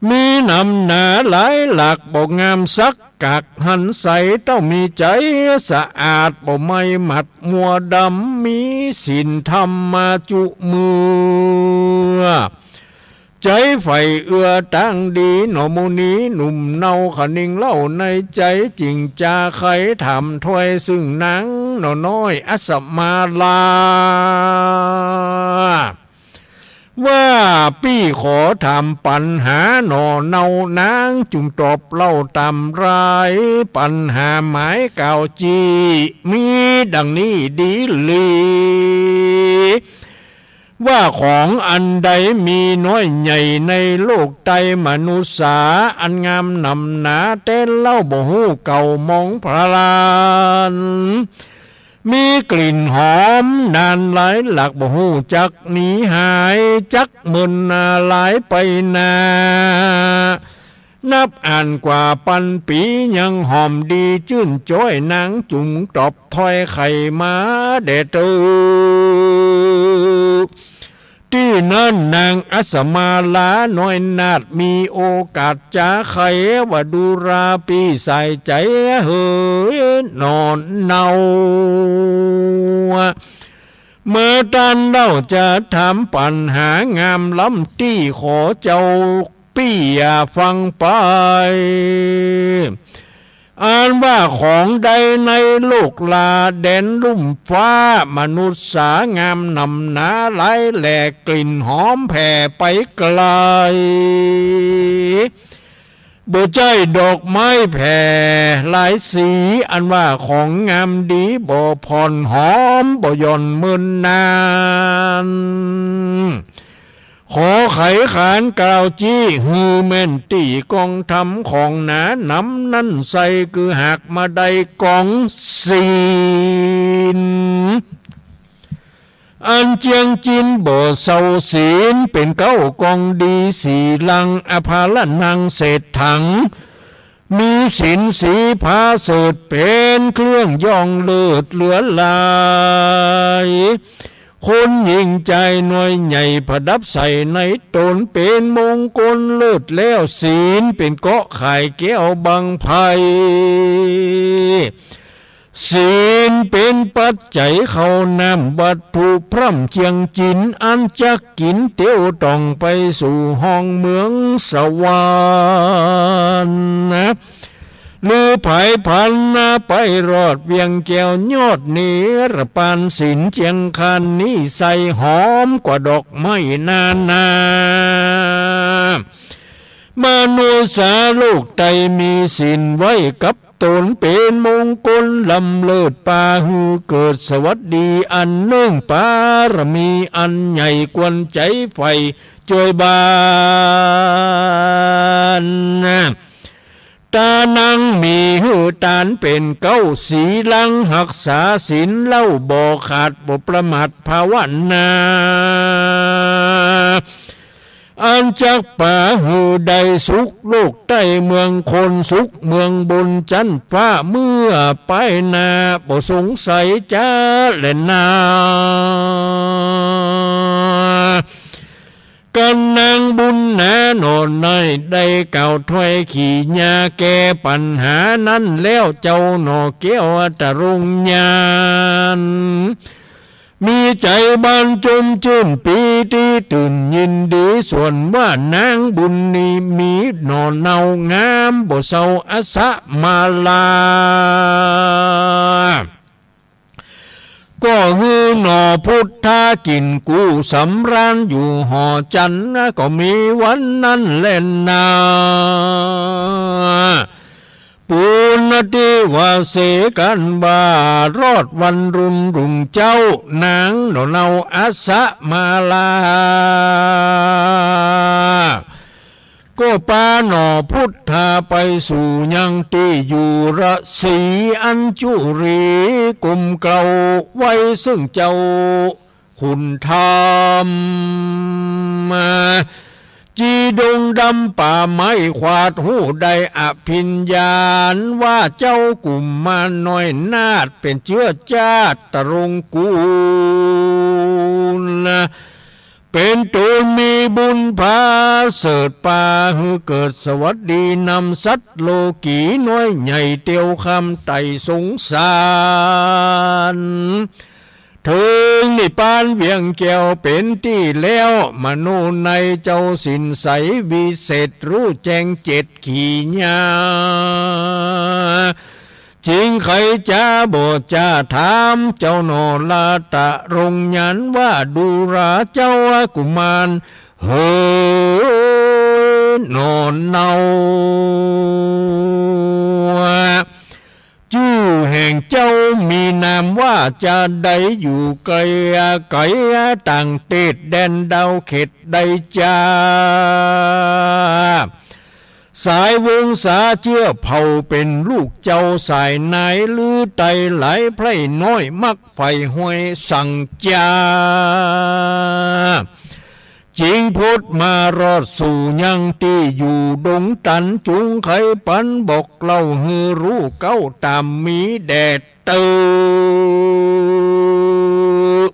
มีนำหนาหลายหลากบ่งามสักกาก หันใสเต้ามีใจ๋สะอาดบ่ไหม้หมัดมัวดำ มีศีลธรรมมาจุเมื่อ ใจ๋ใฝ่เอื้อตางดี หน่อมุนีหนุ่มเนา คะนิงเล่าในใจ๋ จิ่งจาใค่ถามถ้อย ซึ่งนางหน่อน้อย อะสะมะลา ว่าปี้ขอถามปั๋ญหาหน่อเนา นางจุ่มตอบเล่าต๋ามราย ปั๋ญหาหมายกล่าวจี้ มีดังนี้ดีหลี ว่าของอันใดมีน้อยใหญ่ในโลกไต มนุษย์สาอันงามหนำหนาแต๊เล่า บ่ฮู้เก่ามองผลาญ มีกลิ่นหอมนานหลายหลาก บ่ฮู้จักหนีหาย จักเมินหนาหลายไปหน้า นับอ่านกว่าปันปี๋ยังหอมดีจื้นจ๊อย นางจุ่มตอบถ้อยไขมาแด่เต๊อะ ตี้นั้นนางอัสสมาลาน้อยนาฏมีโอกาสจ๋าไขว่า ดูราปี้สายใจ๋เหยหนอเนา เมื่อต้านเล่าจะถามปั๋ญหางามล้ำตี้ ขอเจ้าปี้อย่าฟังไป อันว่าของใดในโลกลาแดนลุ่มฟ้า มนุษย์สางามหนำหนาหลายแหล่ กลิ่นหอมแผ่ไปไกล บ่ใจ้ดอกไม้แผ่หลายสี อันว่าของงามดีบ่ผ่อนหอมบ่หย่อนเมินนาน ขอไขขานกล่าวจี้หื้อแม่นตี้กองธรรมของหนาหนำนั้นไส้ คือหากมาได้กองศีล อันเจียงจินบ่เศร้าศีลเป๋นเก๊ากองดีสี่หลัง อภรณังเศรษฐัง มีศีลสีผาเสริฐเป๋นเครื่องย่องเลิศเหลือหลาย คนหญิงจายน้อยใหญ่ผดับใส่ในต๋นเป๋นมงคลเลิศแล้ว ศีลเป๋นเกราะข่ายแก้วบังไพ ศีลเป๋นปัจจัยข้าวน้ำวัตถุพร่ำเจียงจิน อันจักกิ๋นเตียวต่องไปสู่ห้องเมืองสวรรค์นะ หรือผายผันนะไปรอดเวียงแก้วยอดนิรปาน ศีลเจียงคานนี้ใส่หอมกว่าดอกไม้นานา มนุษย์สาโลกใต้มีศีลไว้กับต๋นเป๋นมงคลล้ำเลิศ ปาหื้อเกิดสวัสดีอันนึ่ง ปารมีอันใหญ่ควรใจ๋ใฝ่จ้วยบาน ตานังมีหื้อตานเป๋นเก๊า สีหลังฮักษาศีลเล่าบ่ขาด บ่ประมาทภาวนา อันจักปาหื้อได้สุขโลกใต้เมืองคน สุขเมืองบนจั๊นฟ้าเมื่อไปหน้า บ่สงสัยจ๊าแลนา กั๋นนางบุญหนาหนอในได้กล่าวถ้อยขี่ญาแก้ปัญหานั้นแล้ว เจ้าหน่อแก้วตรงค์ญาณ มีใจ๋บานจมจื้นปีติตื่นยินดี ส่วนว่านางบุญนี้มีหน่อเนาเงามบ่เศร้าอัสสมาลา ก็หื้อหน่อพุทธากิ๋นกู้สำราญอยู่หอจันทร์ ก็มีวันนั้นแลนา ปุณณติวาเสกั๋นว่ารอดวันรุ่นรุ่งเจ๊า นางหน่อเนาอัสสมาลา ก็ปาหน่อพุทธาไปสู่ยังตี้อยู่รสี อันจุรีกุมเกล้าไว้ซึ่งเจ้า คุณธรรม จีดงดำป่าไม้ขวาด ฮู้ได้อภิญญาณว่าเจ้ากุมารน้อยนาฏเป๋นเจื้อจ้าดตรงค์กูล เป๋นต๋นมีบุญผาเสริฐ ปาหื้อเกิดสวัสดีนำสัตว์โลกีน้อยใหญ่เตียวข้ามไต่สงสาร เถิงนิพพานเวียงแก้วเป๋นตี้แล้ว มโนในเจ้าศีลใสวิเศษ ฮู้แจ้งเจตขี่ญา จิ่งใค่จะบ่จะถาม เจ้าหน่อละตรงค์ญาณว่า ดูราเจ้ากุมารเหยหน่อเนา จื้อแห่งเจ้ามีนามว่าจาใด อยู่ไก๋ไก๋ต่างเตศแดนดาวเขตใดจา สายวงศาเจื้อเผ่าเป๋นลูกเจ้าสายนาย หรือไตหลายไพร่น้อย มักใฝ่ห้อยสังจา จึงผุดมารอดสู่ยังตี้อยู่ดงตัน จุงใค่ปันบอกเล่าหื้อฮู้เก๊าต๋ามมีแดดเต๊อ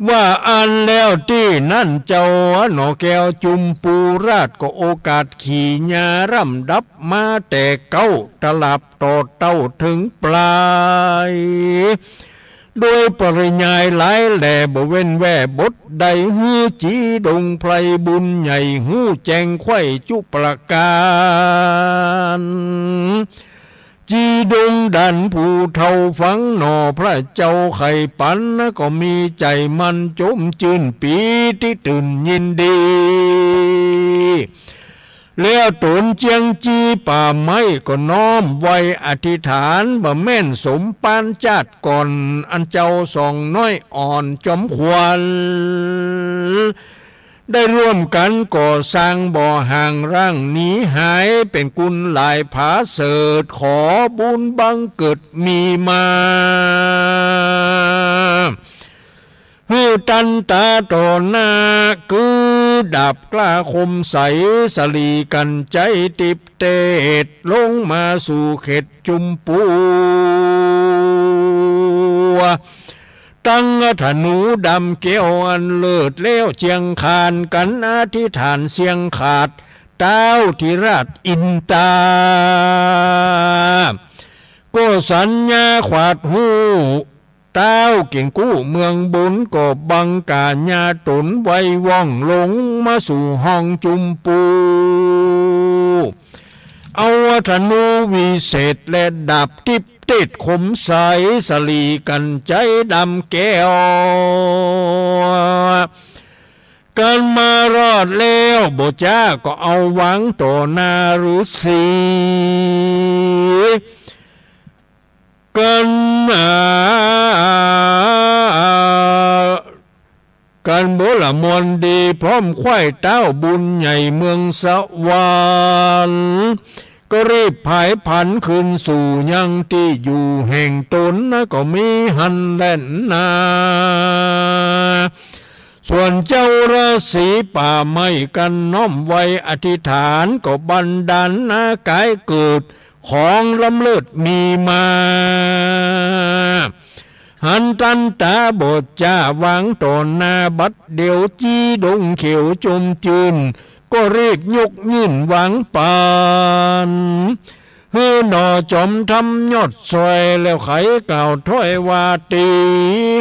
ว่าอั้นแล้วตี้นั้นเจ้าหน่อแก้วจุมปูราชก็โอกาสขี่ญาร่ำดับมาแต่เก๊าตลาดต่อเต้าเถิงปลาย โดยปริยายหลายแหล่บ่เว้นแว่บทใด หื้อจี๋ดงไพรบุญใหญ่ฮู้แจ้งไขว้จุประก๋าน จี๋ดงดันผู้เฒ่าฟังหน่อพระเจ้าใค่ปัน ก็มีใจ๋มั่นจมจื้นปีติตื่นยินดี แล้วต๋นเจียงจี๋ป่าไม้ก็น้อมไหว้อธิษฐานว่าแม่นสมปานจาติก่อน อันเจ้าสองน้อยอ่อนจอมขวัญ ได้ร่วมกั๋นก่อสร้างบ่อห่างร้างหนีหาย เป๋นกุลหลายผาเสริฐ ขอบุญบังเกิดมีมา หื้อตันต๋าต่อหน้า กือดาบกล้าคมใส สะหลีกั๋นไจ๊ติบเตศ ลงมาสู่เขตจุมปู ตั้งธนูดำแก้วอันเลิศแล้ว เจียงคานกั๋นอธิษฐานเสียงขาด ต้าวธิราชอินตา ก็สัญญาขวาดฮู้ ต้าวเก่งกู้เมืองบน ก็บังก๋าญาต๋นไว้ว่องลงมาสู่ห้องจุมปู เอาธนูวิเศษและดาบติบเตศคมใส สะหลีกั๋นไจ๊ดำแก้ว กั๋นมารอดแล้วบ่จ๊า ก็เอาวางต่อหน้าฤๅษี กั๋น อ่า กั๋นบ่ละม่วนดี พร้อมไขว้ต้าวบุญใหญ่เมืองสวรรค์ ก็รีบผายผันคืนสู่ยังตี้อยู่แห่งต๋นนะ ก็มีหั้นแหละนา ส่วนเจ้าฤๅษีป่าไม้กั๋นน้อมไหว้อธิษฐาน ก็บันดาลนากายเกิด ของล้ำเลิศมีมา หันตันต๋าบ่จ๊าวางต่อหน้าบัดเดี่ยว จี๋ดงเขียวจมจื้น ก็รีบยกยื่นวางปัน หื้อหน่อจอมธรรมยอดซอย แล้วใค่กล่าวถ้อยว่าตี้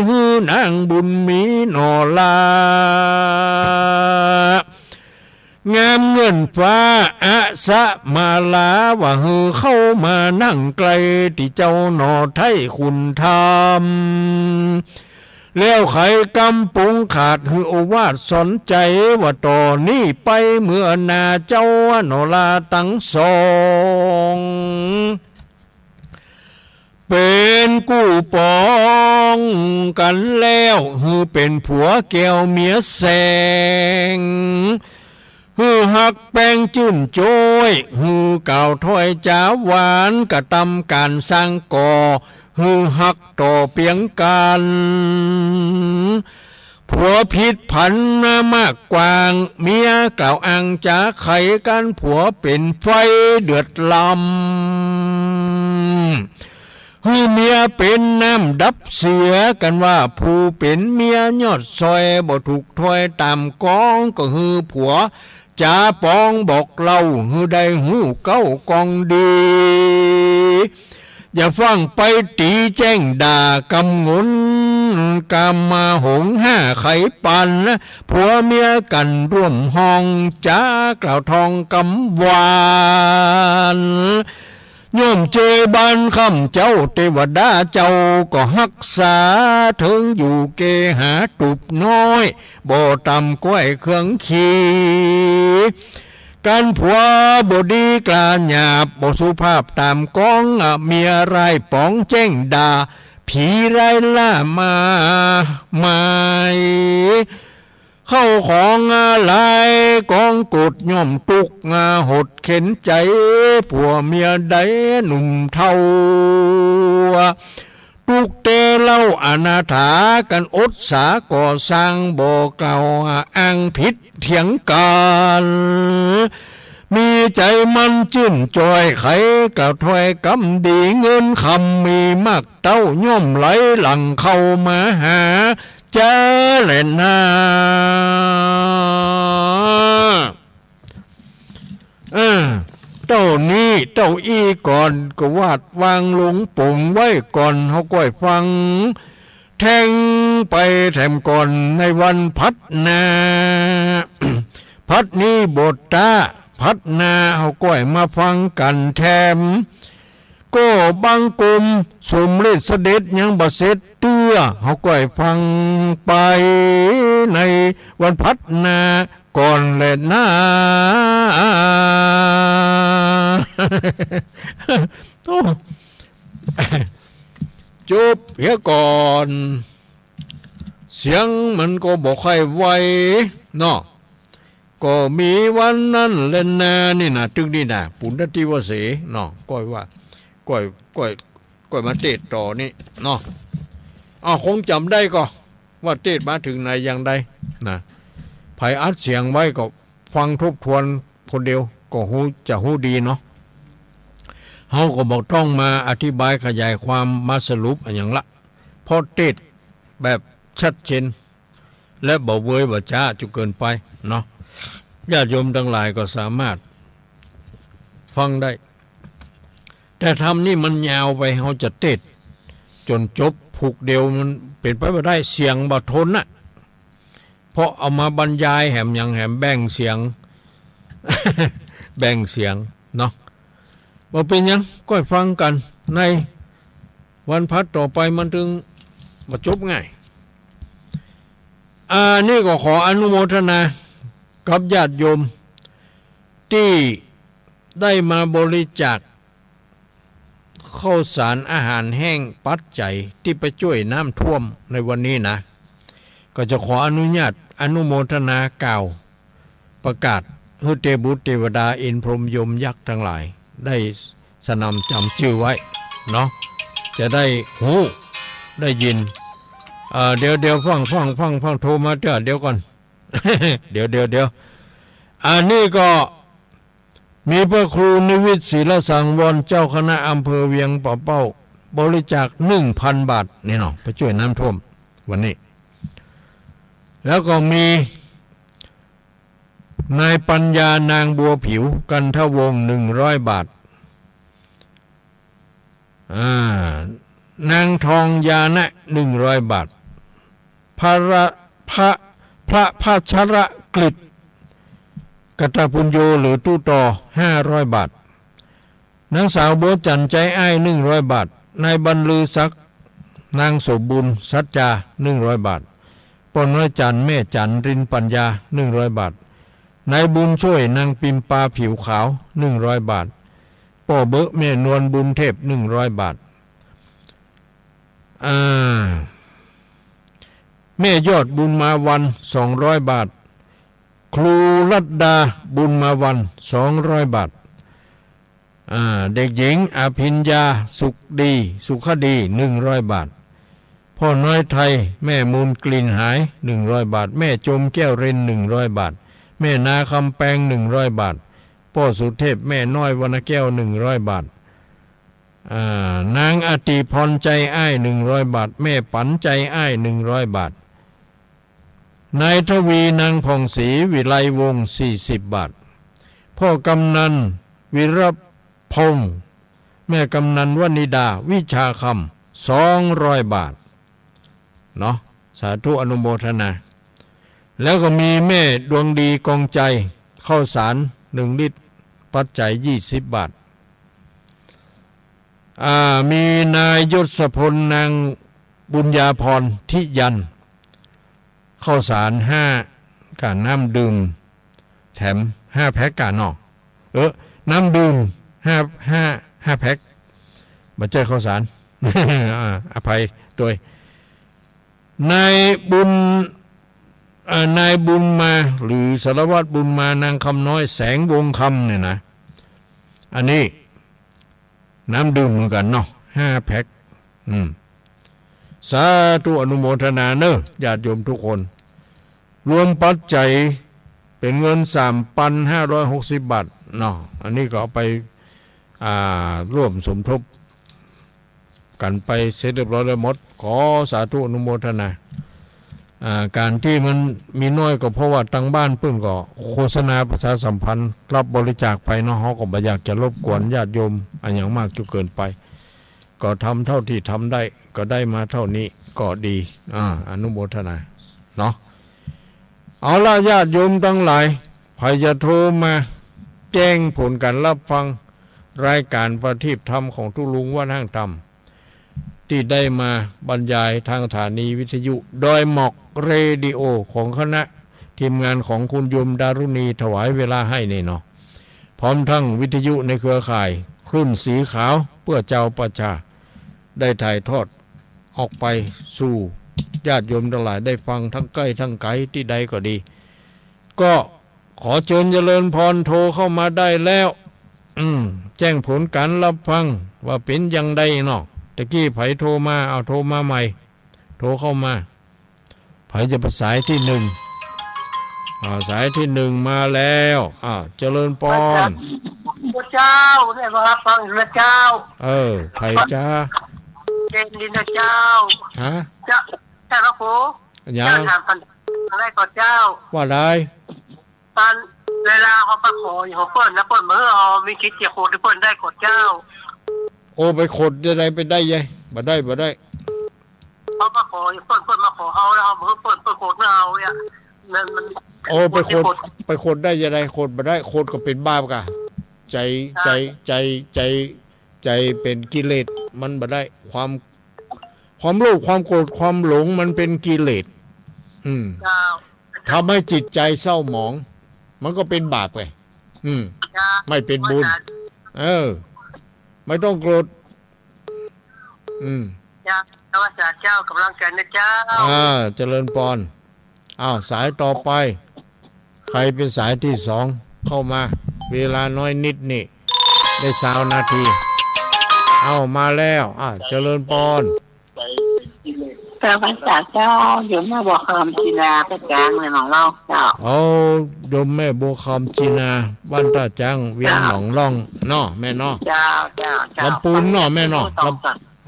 หื้อนางบุญมีหน่อลา งามเงินฟ้าอสมาลา ว่าหื้อเข้ามานั่งใก้ตี้เจ้าหน่อไท้คุณธรรม แล้วใค่กำปงขาดหื้อโอวาทสอนใจ๋ ว่าต่อนี้ไปเมื่อหน้าเจ้าหน่อลาตังสอง เป๋นกู้ปองกั๋นแล้ว หื้อเป๋นผัวแก้วเมียแสง หื้อฮักแป้งจื้นโจ้ย หื้อกล่าวถ้อยจ๋าหวาน กระตำก๋านสร้างก่อ หื้อฮักต่อเปียงกั๋น ผัวผิดผันมากกว้าง เมียกล่าวอ้างจ๋าไข กั๋นผัวเป๋นไฟเดือดลำ หื้อเมียเป๋นน้ำดับเสือ กั๋นว่าผู้เป๋นเมียยอดซอย บ่ถูกถ้อยต๋ามกอง ก็หื้อผัวจ๋าปองบอกเล่า หื้อได้ฮู้เก๊ากองดี อย่าฟั่งไปตี๋แจ้งด่า กำงนกำมาหงห้าไขปัน ผัวเมียกั๋นร่วมห้อง จ๋ากล่าวทองกำหวาน ย่อมเจอบานค่ำเจ้า เตวดาเจ้าก็ฮักษา เถิงอยู่เกหาตูบน้อย บ่ต๋ามก้อยเครื่องขี กั๋นผัวบ่ดีกล้าหยาบ บ่สุภาพต๋ามกอง เมียร้ายป๋องแจ้งด่า ผีร้ายล่ามาหมาย เข้าของหลายกองโกรธย่อมตุ๊กข์หดเข็ญใจ๋ ผัวเมียใดหนุ่มเฒ่า ตุ๊กแต๊เล่าอนาถา กั๋นอดสาก่อสร้าง บ่กล่าวอ้างผิดเถียงกั๋น มีใจ๋มั่นจื้นจ้อย ใค่กล่าวถ้อยกำดี เงินคำมีมากเต้า ย่อมไหลหลั่งเข้ามาหา เจ้าแลนา อ่า เต้านี้เต้าอี้ก่อน ก็วาดวางลงป๋งไว้ก่อน เฮาก้อยฟังแทงไปแถมก่อน ในวันผัดหน้า ผัดนี้บ่ต้า ผัดหน้าเฮาก้อยมาฟังกั๋นแถม ก็บังคมสมเร็จเสด็จยังบ่เสร็จเตื้อ เฮาก้อยฟังไปในวันผัดหน้าก่อนแลนา โอ้ จบเหียก่อน เสียงมันก็บ่ค่อยไหวเนาะ ก็มีวันนั้นแลนา นี่นะ ตึงนี้นะ ปุณณทิวเสเนาะ ก้อยว่า ก้อย ก้อย ก้อยมาเตสน์ต่อนี่เนาะ อ้าว คงจ๋ำได้ก่อ ว่าเตสน์มาเถิงไหนอย่างใดนะ ใผอัดเสียงไว้ก็ฟังทบทวนคนเดียวก็ฮู้ จะฮู้ดีเนาะ เฮาก็บ่ต้องมาอธิบายขยายความ มาสรุปอะหยังละ เพราะเตสน์แบบชัดเจน และบ่เวยบ่จ๊าจุเกินไปเนาะ ญาติโยมตังหลายก็สามารถฟังได้ แต่ธรรมนี่มันยาวไป เฮาจะเตสน์จ๋นจบผูกเดียวมันเป๋นไปบ่ได้ เสียงบ่ทนน่ะ เพราะเอามาบรรยายแหมหยังแหมแบ่งเสียง แบ่งเสียงเนาะ บ่เป๋นหยัง ก้อยฟังกั๋นในวันผัดต่อไป มันตึงบ่จบง่าย อ่า นี่ก็ขออนุโมทนากับญาติโยมตี้ได้มาบริจาคข้าวสารอาหารแห้งปัจจัยตี้ไปจ้วยน้ำท่วมในวันนี้นะ ก็จะขออนุญาตอนุโมทนากล่าว ประกาศหื้อเตบุตรเตวดาอินทร์พรหมยมยักษ์ตังหลาย ได้สนำจ๋ำจื้อไว้เนาะ จะได้ฮู้ได้ยิน เอ่อ เดี๋ยว เดี๋ยว ฟัง ฟัง ฟัง ฟัง โทรมาเตื้อ เดี๋ยวก่อน เดี๋ยว เดี๋ยว เดี๋ยว อันนี้ก็มีพระครูนิวิตศิลสังวร เจ้าคณะอำเภอเวียงป่าเป้า บริจาคหนึ่งพันบาท นี่เนาะ ไปจ้วยน้ำท่วมวันนี้ แล้วก็มี นายปัญญานางบัวผิว กันทวงศ์ หนึ่งร้อยบาท อ่า นางทองญาณะ หนึ่งร้อยบาท พระ พระ พระพัชรกฤษ กตปุญโญ หรือตุ๊ต่อ ห้าร้อยบาท นางสาวบัวจันทร์ ใจอ้าย หนึ่งร้อยบาท นายบรรลือศักดิ์ นางสมบุญ สัจจา หนึ่งร้อยบาท ป้อน้อยจันทร์ แม่จันทร์ รินปัญญา หนึ่งร้อยบาท นายบุญช่วย นางปิมปา ผิวขาว หนึ่งร้อยบาท ป้อเบอะ แม่นวล บุญเทพ หนึ่งร้อยบาท อ่า แม่ยอด บุญมาวัน สองร้อยบาท ครูรัตดา บุญมาวัน สองร้อยบาท อ่า เด็กหญิงอภิญญา สุขดี สุขดี หนึ่งร้อยบาท ป้อน้อยไทย แม่มูลกลิ่นหาย หนึ่งร้อยบาท แม่จมแก้วเรน หนึ่งร้อยบาท แม่นาคำแปง หนึ่งร้อยบาท ป้อสุเทพ แม่น้อยวรรณแก้ว หนึ่งร้อยบาท อ่า นางอติพร ใจอ้าย หนึ่งร้อยบาท แม่ปัน ใจอ้าย หนึ่งร้อยบาท นายทวี นางผ่องศรี วิไลวงศ์ สี่สิบบาท ป้อกำนัน วิรพงษ์ แม่กำนัน วนิดา วิชาคำ สองร้อยบาท เนาะ สาธุอนุโมทนา แล้วก็มีแม่ดวงดี กองใจ ข้าวสาร หนึ่งลิตร ปัจจัย ยี่สิบบาท อ่า มีนายยศพล นางบุญญาพร ทิยัน ข้าวสาร ห้า กับน้ำดื่ม แถม ห้าแพ็คก่ะเนาะ เออ น้ำดื่ม ห้า ห้า ห้าแพ็ค บ่ใจ้ข้าวสาร อ่า อภัยตวย นายบุญ เอ่อ นายบุญมา หรือสารวัตรบุญมา นางคำน้อย แสงวงคำเนี่ยนะ อันนี้ น้ำดื่มเหมือนกั๋นเนาะ ห้าแพ็ค อืม สาธุอนุโมทนาเนอะ ญาติโยมทุกคน รวมปัจจัยเป๋นเงินสามปันห้าร้อยหกสิบบาทเนาะ อันนี้ก็เอาไป อ่า ร่วมสมทบกั๋นไปเสร็จเรียบร้อยแล้วหมด ขอสาธุอนุโมทนา อ่า ก๋านตี้มันมีน้อยก็เพราะว่าตางบ้านเปิ้นก็โฆษณาประชาสัมพันธ์รับบริจาคไปเนาะ เฮาก็บ่อยากจะรบกวนญาติโยมอะหยังมากจนเกินไป ก็ทำเท่าที่ทำได้ ก็ได้มาเท่านี้ก็ดี อ่า อนุโมทนาเนาะ เอาละ ญาติโยมตังหลาย ใผจะโทรมาแจ้งผลก๋านรับฟังรายก๋านประทีปธรรมของตุ๊ลุงวัดห้างธรรม ตี้ได้มาบรรยายตางสถานีวิทยุดอยหมอกเรดิโอของคณะทีมงานของคุณโยมดารุณีถวายเวลาหื้อนี่เนาะ พร้อมตึงวิทยุในเครือข่ายคลื่นสีขาวเปื้อจาวประชา ได้ถ่ายทอดออกไปสู่ญาติโยมตังหลายได้ฟังตึงใก้ตึงไก๋ตี้ใดก็ดี ก็ขอเจิญเจริญพรโทรเข้ามาได้แล้ว อืม แจ้งผลก๋านรับฟังว่าเป๋นอย่างใดเนาะ ตะกี้ใผโทรมา เอาโทรมาใหม่ โทรเข้ามา ใผจะเป๋นสายตี้หนึ่ง อ่า สายตี้หนึ่งมาแล้ว อ่า เจริญปอน พระเจ้า เนี่ยมาฟังอยู่นะเจ้า เออ ใผจ๊ะ เจนดีนะเจ้า ฮะ เจ้า เจ้าพระครู หยัง เจ้าถามปัญหาได้ก่อเจ้า ว่าได้ ปัน เวลาเฮาไปขออยู่ของเปิ้นนะ เปิ้นบ่หื้อเฮา มีสิทธิ์จะขดหื้อเปิ้นได้ก่อเจ้า โอ้ ไปขดจะได้ ไปได้ไง บ่ได้ บ่ได้ เฮาไปขออยู่เปิ้น เปิ้นมาขอเฮาแล้ว เฮาบ่หื้อเปิ้น เปิ้นขดหื้อเฮาเนี่ย มัน มัน โอ้ ไปขด ไปขดได้จะได้ ขดบ่ได้ ขดก็เป๋นบาปก่ะ ใจ๋ ใจ๋ ใจ๋ ใจ๋ ใจ๋เป๋นกิเลส มันบ่ได้ ความ ความโลภ ความโกรธ ความหลง มันเป๋นกิเลส อืม เจ้า ทำหื้อจิตใจ๋เศร้าหมอง มันก็เป๋นบาปไง อืม เจ้า ไม่เป๋นบุญ เออ ไม่ต้องโกรธ อืม เจ้า นมัสการเจ้า กำลังใจนะเจ้า อ่า เจริญปอน อ้าว สายต่อไป ใผเป๋นสายตี้สอง เข้ามา เวลาน้อยนิดนี่ ได้ซาวนาที เอามาแล้ว อ่า เจริญปอน นมัสการเจ้า โยมแม่บัวคำ จีนา ท่าจ๊าง เวียงหนองล่องเจ้า โอ้ โยมแม่บัวคำ จีนา บ้านท่าจ๊าง เวียงหนองล่อง เนาะ แม่เนาะ เจ้า เจ้า เจ้า ลำปูนเนาะ แม่เนาะ ล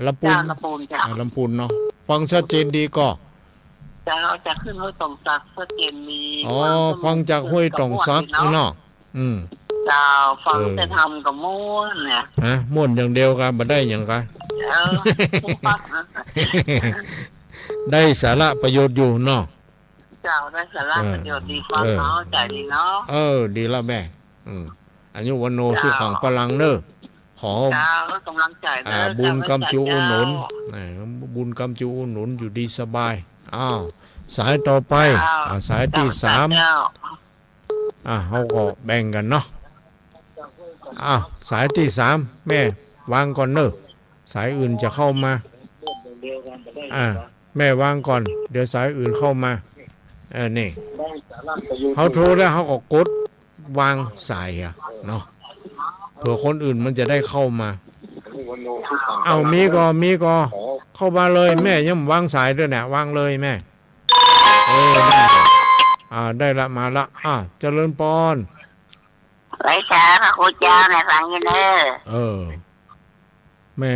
ำ ลำปูน เจ้า ลำปูนเจ้า อ่า ลำปูนเนาะ ฟังชัดเจนดีก่อ เจ้า จะขึ้นห้วยตองสัก ชัดเจนดี อ๋อ ฟังจากห้วยตองสักเนาะ อืม เจ้า ฟัง เออ แต่ธรรมก็ม่วนเนี่ย ฮะ ม่วนอย่างเดียวก่ะ บ่ได้หยังก่ะ เออ ได้สาระประโยชน์อยู่เนาะ เจ้า ได้สาระประโยชน์ดี เออ ฟังเนาะ เออ เข้าใจดีเนาะ เออ ดีละแม่ อืม อายุวัณโณ เจ้า สุขัง พลัง เน้อ ขอ เจ้า กำลังใจเน้อ อ่า บุญกำจูอุดหนุน เจ้า อ่า บุญกำจูอุดหนุน อยู่ดีสบาย อ้าว สายต่อไป เจ้า อ่า สายตี้สาม เจ้า อ่า เฮาก็แบ่งกั๋นเนาะ อ้าว สายตี้สาม แม่วางก่อนเน้อ สายอื่นจะเข้ามา อ่า แม่วางก่อน เดี๋ยวสายอื่นเข้ามา เออ นี่ เฮาโทรแล้วเฮาก็กดวางสายอะเนาะ เผื่อคนอื่นมันจะได้เข้ามา เอ้า มีก่อ มีก่อ เข้ามาเลย แม่ยังบ่วางสายตวยเนี่ย วางเลยแม่ เออ นั่นแหละ อ่า ได้ละ มาละ อ่า เจริญปอน ไหว้สาพระครูเจ้า แม่ฟังอยู่เน้อ เออ แม่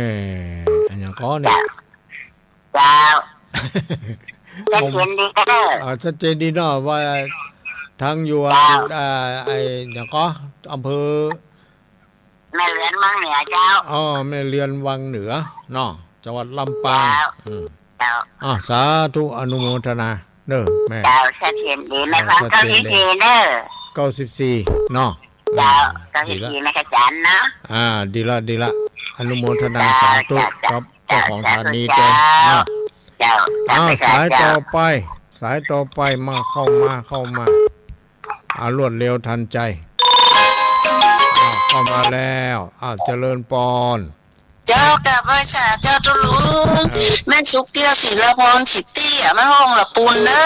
อะหยังก่อเนี่ย เจ้า ชัดเจนดีเน้อ อ่า ชัดเจนดีเนาะ ว่าทางอยู่ เจ้า อ่า ไอ้หยังก่อ อำเภอ แม่เรือนวังเหนือเจ้า อ๋อ แม่เรือนวังเหนือเนาะ จังหวัดลำปาง เจ้า อืม เจ้า อ่า สาธุอนุโมทนาเน้อแม่ เจ้า ชัดเจนดี แม่ฟัง อ่า ชัดเจนดี เก้าสิบสี่ เน้อ เก้าสิบสี่เนาะ เจ้า อ่า เก้าสิบสี่ ดีละ แม่ขจารย์เนาะ อ่า ดีละ ดีละ อนุโมทนา เจ้า สาธุ เจ้า กับเจ้าของสถานี เจ้า เนาะ เจ้า อ่า เจ้า สายต่อไป สายต่อไป มา เข้ามา เข้ามา อ่ารวดเร็วทันใจ อ้าว เข้ามาแล้ว อ้าว เจริญปอน เจ้า กราบไหว้สาเจ้าตุ๊ลุง เออ แม่สุขแก้ว ศิลาพร สิตี้อะ มาห้องละปูนเน้อ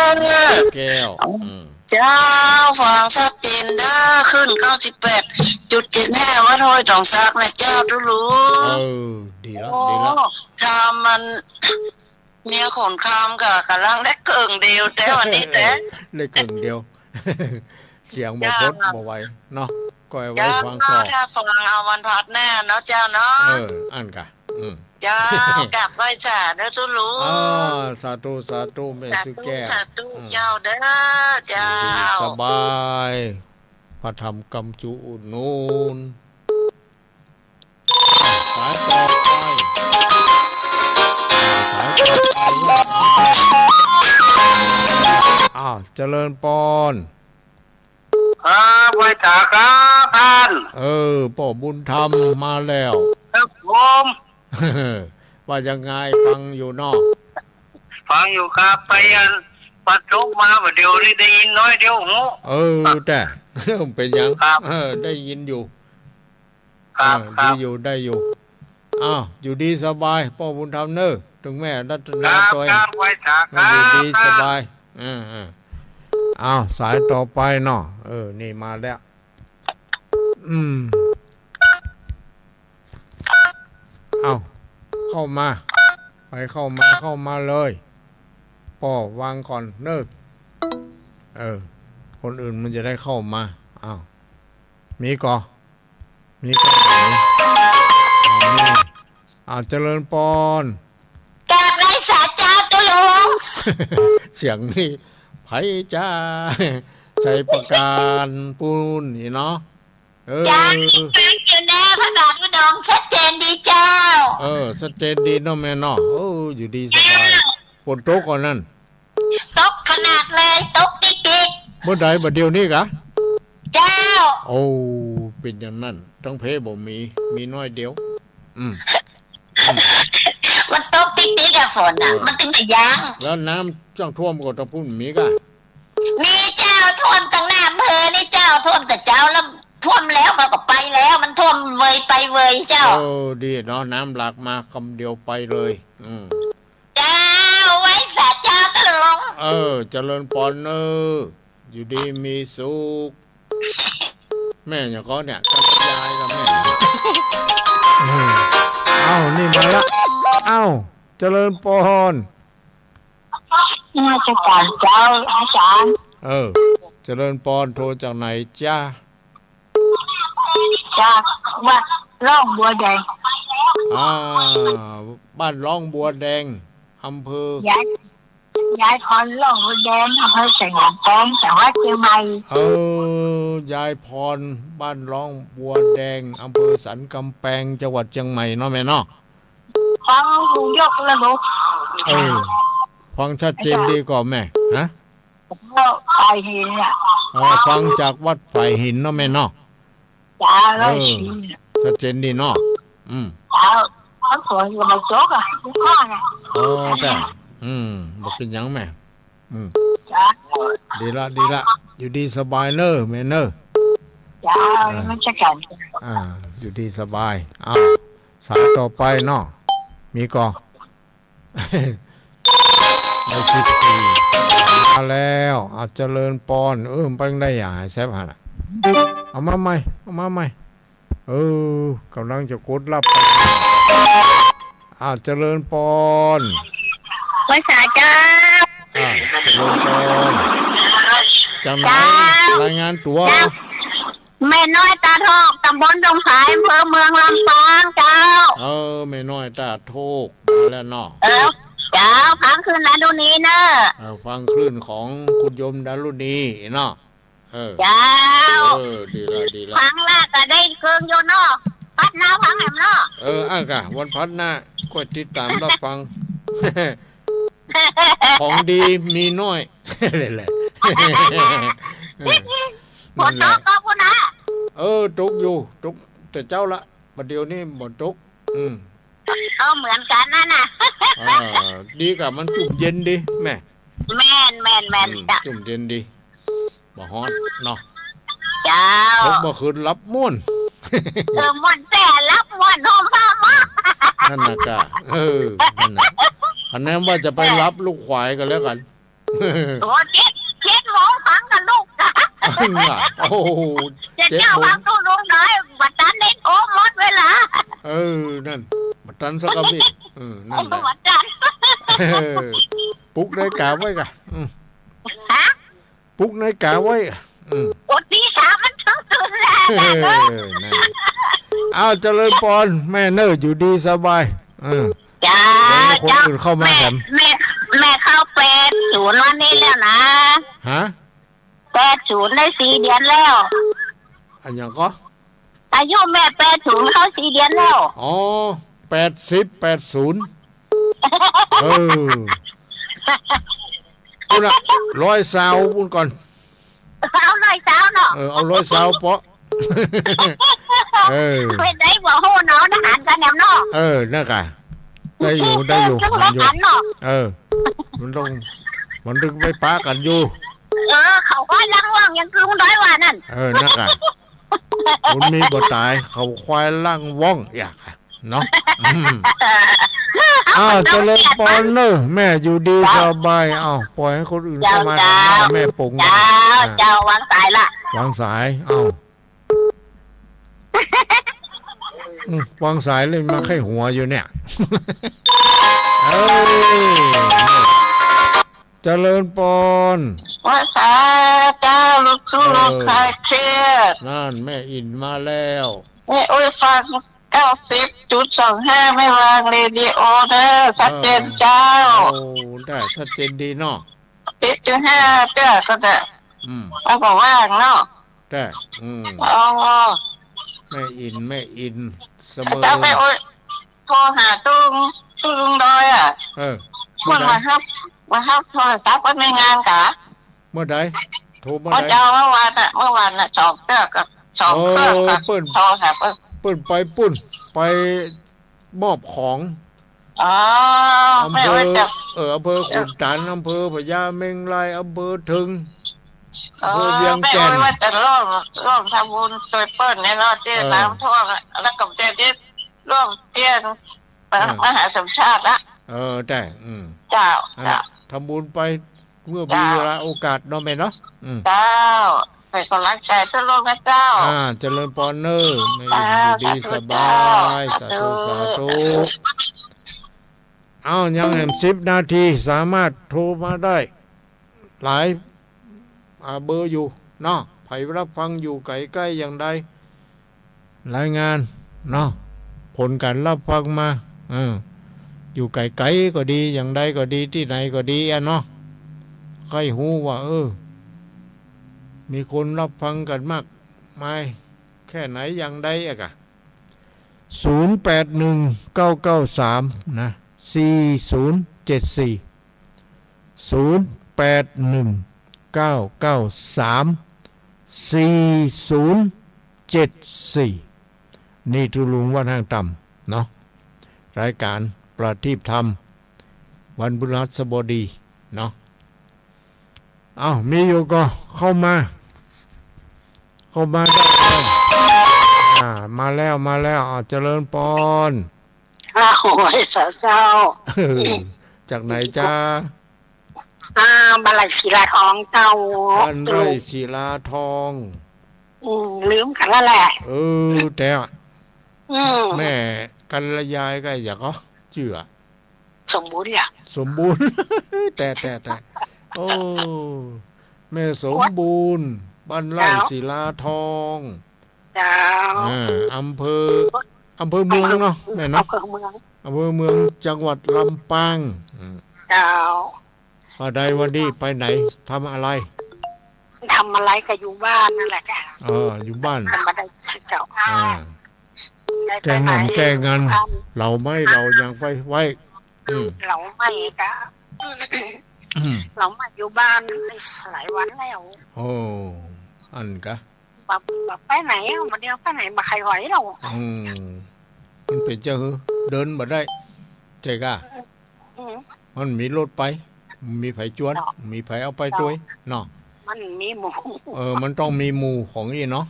แก้ว อืม เจ้า ฟังชัดเจนเน้อ คลื่น เก้าสิบแปดจุดเจ็ดห้า วัดห้วยตองสักนะเจ้าตุ๊ลุง เออ ดีละ โอ้ ดีละ ถ้ามัน เมียคนคำก็ก่ำลังได้เกิ่งเดียว แต่วันนี้แต่ ได้เกิ่งเดียว เสียงบ่พด เจ้า บ่ไหวเนาะ ก็ไว้ เจ้า ฟังก่อน ถ้าฟังเอาวันพฤหัสหน้าเนาะเจ้าเนาะ เออ อั้นกะ อืม เจ้า กราบไหว้สาเด้อตุ๊ลุง อ่า สาธุ สาธุ แม่ สาธุ สุแก้ว สาธุ อืม เจ้าเด้อ เจ้า อยู่ดีสบาย พระธรรมกำจุอุดหนุน สายต่อไป สายต่อไป อ้าว เจริญปอน ครับ ไหว้สาครับท่าน เออ ป้อบุญธรรมมาแล้ว ครับผม ว่ายังไง ฟังอยู่เนาะ ฟังอยู่ครับ ไปอัน ปัดตกมาบ่าเดี่ยวนี้ได้ยินน้อยเดียวหู เออ แต่ เป็นหยัง ครับ เออ ได้ยินอยู่ ครับ เออ ครับ ดีอยู่ ได้อยู่ อ้าว อยู่ดีสบาย ป้อบุญธรรมเนอะ ตึงแม่รัตนา ครับ ตวย ครับ ไหว้สาครับ อยู่ดีสบาย อ่า อ่า อ้าว สายต่อไปเนาะ เออ นี่มาแล้ว อืม เอ้า เข้ามา ไปเข้ามา เข้ามาเลย ป้อวางก่อนเนอะ เออ คนอื่นมันจะได้เข้ามา อ้าว มีก่อ มีก่อ มี อ้าว เจริญปอน กราบไหว้สาเจ้าตุ๊ลุง เสียงนี่ ไผจ้า ชัยปราการปูนนี่เนาะ เออ จ้า ฟังอยู่แน่ พระบาทอุดม ชัดเจนดีเจ้า เออ ชัดเจนดีเนาะแม่เนาะ เออ อยู่ดีสบาย เจ้า ฝนตกก่อนนั่น ตกขนาดเลย ตกติ๊กๆ เมื่อใด บ่าเดี่ยวนี้กะ เจ้า โอ้ เป็นอย่างนั้น ตังเพบ่มี มีน้อยเดียว อืม อืม มันตกติ๊กๆ อะ ฝนน่ะ เออ มันตึงจะยั้ง แล้วน้ำจ้างท่วมก็ต้องพูดมีกะ มีเจ้า ท่วมตังหน้าอำเภอนี่เจ้า ท่วมแต่เจ้า แล้วท่วมแล้วมันก็ไปแล้ว มันท่วมเวยไปเวยเจ้า เออ ดีเนาะ น้ำหลากมากำเดียวไปเลย อืม เจ้า ไหว้สาเจ้าตุ๊ลุง เออ เจริญปอนเนอะ อยู่ดีมีสุข แม่หยังก่อเนี่ย ตายายกับแม่ อืม เอ้า นี่มาละ เอ้า เจริญปอน นมัสการเจ้าอาจารย์ เออ เจริญปอน โทรจากไหนจ๊ะ จากวัดร่องบัวแดง อ่า บ้านร่องบัวแดง อำเภอ ยาย ยายพรร่องบัวแดง อำเภอสันกำแปง จังหวัดเชียงใหม่ เออ ยายพร บ้านร่องบัวแดง อำเภอสันกำแปง จังหวัดเชียงใหม่เนาะแม่เนาะ ฟังหูยกระบบ เออ ฟังชัดเจนดีก่อแม่ ฮะ ก็ฝ่ายหินน่ะ เออ ฟังจากวัดฝ่ายหินเนาะแม่เนาะ จ้า เออ ร้อยสี่ ชัดเจนดีเนาะ อืม จ้า มันฝนก็มาตกอะ ทุกข้อเนี่ย อ๋อ จ้ะ อืม บ่เป็นหยังแม่ อืม จ้า ดีละ ดีละ อยู่ดีสบายเนอะแม่เนอะ จ้า อ่า นมัสการ อ่า อยู่ดีสบาย อ้าว สายต่อไปเนาะ มีก่อ ได้สิบสี่ มาแล้ว อ่ะ เจริญปอน เออ มันไปได้อย่างหายแซบหันอ่ะ เอามาใหม่ เอามาใหม่ เออ กำลังจะกดรับไป อ่ะ เจริญปอน ไหว้สาเจ้า อ่ะ เจริญปอน จากไหน เจ้า รายงานตั๋ว เจ้า แม่น้อยตาดโฮก ตำบลดงสาย อำเภอเมืองลำปาง เจ้า เออ แม่น้อยตาดโฮก มาแล้วเนาะ เออ เจ้า ฟังคลื่นดารุณีเนอะ เออ ฟังคลื่นของคุณโยมดารุณีเนาะ เออ เจ้า เออ ดีละ ดีละ ฟังละก็ได้เคืองอยู่เนาะ พฤหัสหน้าฟังแหมเนาะ เออ อ่ะกะ วันพฤหัสหน้า ค่อยติดต๋ามรับฟัง ของดีมีน้อย เลยแหละ เออ ฝนตกก็พูดนะ เออ ตกอยู่ ตกแต่เจ๊าละ บ่าเดี่ยวนี้บ่ตก อืม ก็เหมือนกั๋นนั่นน่ะ อ่า ดีกว่ามันจุ่มเย็นดี แม่ แม่น แม่น แม่น อืม จ้ะ จุ่มเย็นดี บ่ฮ้อนเนาะ เจ้า ตกเมื่อคืนหลับม่วน เออ ม่วนแต๊ หลับม่วน โฮมผ้าม่วน นั่นน่ะกะ เออ นั่นน่ะ อันนั้นว่าจะไปหลับลูกขวายก็แล้วกั๋น โอ้ เจ็ด เจ็ดโมงฟังกับลูก น่ะ โอ้โห เจ็ด เจ็ดโมง เจ้าฟังตุ๊ลุงน้อย บ่ตันได้โอ้ หมดเวลา เออ นั่น บ่ตันสักกะบิด เออ นั่นแหละ บ่ตัน เออ ปลุกนาฬิกาไว้ก่ะ อืม ฮะ ปลุกนาฬิกาไว้ อืม โอ้ ตีสามมันต้องตื่นแล้ว เออ นั่น อ้าว เจริญปอน แม่เน่อ อยู่ดีสบาย เออ จ้า เดี๋ยวคน เจ้า อื่นเข้ามา แม่ แถม แม่ แม่เข้าแปดศูนย์วันนี้แล้วนะ ฮะ แปดศูนย์ได้สี่เดือนแล้ว อะหยังก่อ อายุแม่แปดศูนย์เข้าสี่เดือนแล้ว อ๋อ แปดสิบ แปดศูนย์ เออ พู้นน่ะ ร้อยซาวพู้นก่อน เอาร้อยซาวเนาะ เออ เอาร้อยซาวเปาะ เออ ไปไหนบ่ฮู้เนาะ ทหารกันแนวเนาะ เออ นั่นก่ะ ได้อยู่ ได้อยู่ คือ มันอยู่ ทหารเนาะ เออ มันต้อง มันต้องไปปะกันอยู่ เออ เขาควายล่างว่องยังคือมึงด้อยว่านั่น เออ นั่นก่ะ บุญมีบ่ต๋าย เขาควายล่างว่อง อยาก เนาะ อืม อ่า เจริญปอนเน่อ แม่อยู่ดี เจ้า สบาย เอ้า ปล่อยให้คนอื่นเข้ามา เจ้า แถมหน้า เจ้า แม่ปง เจ้า อ่า เจ้า วางสายละ วางสาย เอ้า อืม วางสายเลย มาไขว้หัวอยู่เนี่ย เอ้ย เจริญปอน ว่าสาเจ้า ลูกทุ่ง เออ ลูกคลายเครียด นั่น แม่อินมาแล้ว แม่อุ้ยฟัง เก้าสิบจุดสองห้า แม่วางเรดิโอเด้อ ชัดเจนเจ้า เออ โอ้ ได้ ชัดเจนดีเนาะ เจ็ดจุดห้า เจ้าก็ได้ อืม เอาก็ว่างเนาะ แต่ อืม อ๋อ แม่อิน แม่อิน เสมอ เจ้าไปโอ้ย โทรหาตู้ ตู้ลุงดอยอะ เออ เมื่อใด เพิ่นมาฮับ มาฮับโทรศัพท์ไว้ในงานกะ เมื่อใด โทรเมื่อใด เมื่อเจ้า เมื่อวานน่ะ เมื่อวานน่ะ สองเครื่องกับ สองเครื่องกับ เออ เปิ้น โทรศัพท์ เปิ้นไปปุ้น ไปมอบของ อ๋อ อำเภอ แม่ว่าจะ เออ อำเภอขุนตาน อำเภอพญาเม็งราย อำเภอเถิง อ๋อ อำเภอเวียงแก่น แม่ว่าจะร่วม ร่วมทำบุญช่วยเปิ้นเนี่ยเนาะ ที่ เออ น้ำท่วมอะ แล้วก็จะได้ร่วมเตี้ยน เออ มหาสมชาติละ เออ แต่ อืม เจ้า นั่นแหละ เจ้า ทำบุญไปเมื่อมี เจ้า เวลาโอกาสเนาะแม่เนาะ อืม เจ้า ให้กำลังใจทุกลูกนะเจ้า อ่า เจริญปอนเน่อ แม่อยู่ดี อ่า สาธุ สบาย เจ้า สาธุ สาธุ สาธุ สาธุ เอ้า ยังแหมสิบนาที สามารถโทรมาได้ หลาย อ่า เบอร์อยู่เนาะ ใผรับฟังอยู่ไกลๆอย่างใด รายงานเนาะ ผลการรับฟังมา เออ อยู่ไกลๆก็ดี อย่างใดก็ดี ตี้ไหนก็ดีอะเนาะ ใค่ฮู้ว่า เออ มีคนรับฟังกั๋นมากมายแค่ไหนอย่างใดอะกะ ศูนย์แปดหนึ่งเก้าเก้าสาม นะ สี่ศูนย์เจ็ดสี่ ศูนย์แปดหนึ่งเก้าเก้าสาม สี่ศูนย์เจ็ดสี่ นี่ตุลุงวัดห้างต่ำเนาะ รายการประทีปธรรม วันพฤหัสบดีเนาะ เอ้า มีอยู่ก็เข้ามา เข้ามาได้เลย อ่า มาแล้ว มาแล้ว อ่า เจริญปอน อ้าว ไหว้สาเจ้า เออ จากไหนจ๊ะ อ่า บ้านไร่ศิลาทองเจ้า บ้านไร่ศิลาทอง อืม ลืมกั๋นแล้วแหละ เออ แต่ อืม แม่กัลยายก็อยากก็จื้ออะ สมบูรณ์อยาก สมบูรณ์ แต่ แต่ แต่ โอ้ แม่สมบูรณ์ บ้านไร่ เจ้า ศิลาทอง เจ้า อ่า อำเภอ อำเภอเมืองเนาะ แม่เนาะ อำเภอเมือง อำเภอเมือง จังหวัดลำปาง อืม เจ้า ว่าใดวันนี้ไปไหน ทำอะไร ทำอะไรก็อยู่บ้านนั่นแหละจ้ะ เออ อยู่บ้าน ทำอะไรเจ้า อ่า ได้ไปไหน แก้งาน แก้งาน อยู่บ้าน เหลาไม้ เหลาหยังไปไว้ อืม เหลาไม้ก็ อืม เหลาไม้อยู่บ้านได้หลายวันแล้ว โอ้ อันกะ บ่ บ่ไปไหน บ่าเดียวไปไหน บ่ใค่ไหวแล้ว อืม มันเป๋นจะหื้อ เดินบ่ได้ ใจ้ก่ะ อืม มันมีรถไป มีใผจวน เนาะ มีใผเอาไป เนาะ ตวย เนาะ มันมีหมู่ เออ มันต้องมีหมู่ของอี้เนาะ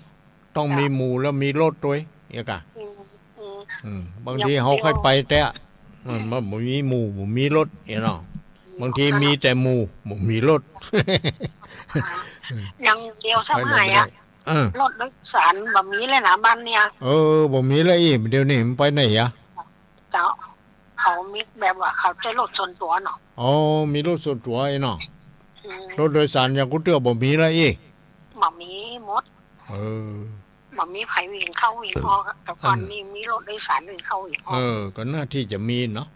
ต้องมี เนาะ หมู่แล้วมีรถตวย เอี้ยก่ะ อืม อืม อืม บางที อย่างเดียว เฮาใค่ไปแต่ มัน มันบ่มีหมู่ บ่มีรถ เอี้ยเนาะ อืม บางทีมีแต่หมู่ บ่มีรถ อย่างเดียว ไปไหนไม่ได้ สมัยอะ เออ รถโดยสารบ่มีเลยนะบ้านเนี่ย เออ บ่มีแล้วอี้ เดี๋ยวนี้มันไปไหนอะ เจ้า มีแบบว่าเขาใจ๊รถส่วนตั๋วเนาะ อ๋อ มีรถส่วนตั๋วไอ้เนาะ อืม รถโดยสารอย่างกูเตื้อบ่มีแล้วอี้ บ่มีหมด เออ บ่มีใผวิ่งเข้าวิ่งออกอะ แต่ก่อน เออ นี่มีรถโดยสารวิ่งเข้าวิ่งออก เออ ก็น่าที่จะมีเนาะ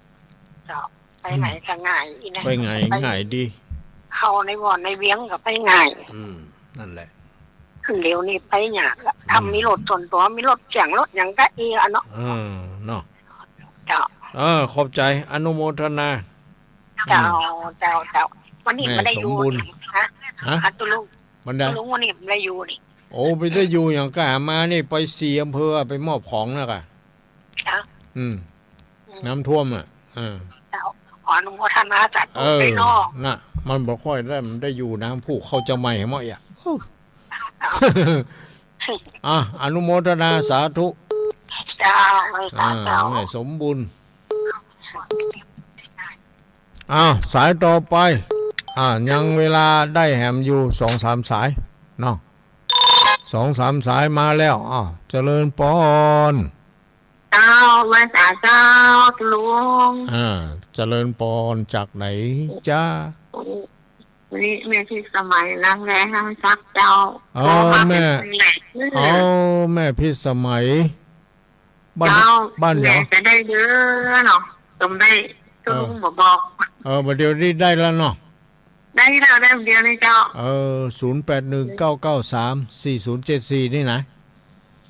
เจ้า ไปไหนก็ง่ายอี้นะ ไปไหน ไป ง่ายดี เข้าในบ่อนในเวียงก็ไปง่าย อืม นั่นแหละ เดี๋ยวนี้ไปยากละ อืม ถ้ามีรถส่วนตั๋ว มีรถเก๋งรถหยังก็อี้อะเนาะ เออ เนาะ เจ้า เออ ขอบใจ๋ อนุโมทนา เจ้า อืม เจ้า เจ้า วันนี้ แม่ บ่ได้อยู่ สมบูรณ์ นี่ ฮะ ฮะ ฮะ ตุ๊ลุง บ่ได้ ตุ๊ลุงวันนี้บ่ได้อยู่นี่ โอ้ บ่ได้อยู่หยัง ก็หามานี่ไปสี่อำเภอไปมอบของนะกะ เจ้า อืม อืม น้ำท่วมอะ เออ เจ้า ขออนุโมทนาสาธุ เออ ด้วยเนาะ น่ะ มันบ่ค่อยได้ มันได้อยู่นะ ผู้เข้าเจ้าใหม่เหมาะอะ อ่ะ อนุโมทนาสาธุ เจ้า เจ้า อ่า เจ้า แม่สมบูรณ์ อ้าว สายต่อไป อ่า ยังเวลาได้แหมอยู่สองสามสายเนาะ สองสามสายมาแล้ว อ้าว เจริญปอน เจ้า ไหว้สาเจ้า ตุ๊ลุง อ่า เจริญปอน จากไหนจ๊ะ นี่แม่พิสมัย รังแร้ห้างซักเจ้า อ๋อ โทรมา แม่ เป็นปีแล้ว อ๋อ แม่พิสมัย บ้าน เจ้า บ้านเหรอ แม่จะได้เบอร์เนาะ จำได้ ตุ๊ลุง เออ บ่บอก เออ บ่าเดี๋ยวนี้ได้แล้วเนาะ ได้แล้ว ได้เดี๋ยวนี้เจ้า เออ ศูนย์แปดหนึ่งเก้าเก้าสามสี่ศูนย์เจ็ดสี่ นี่นะ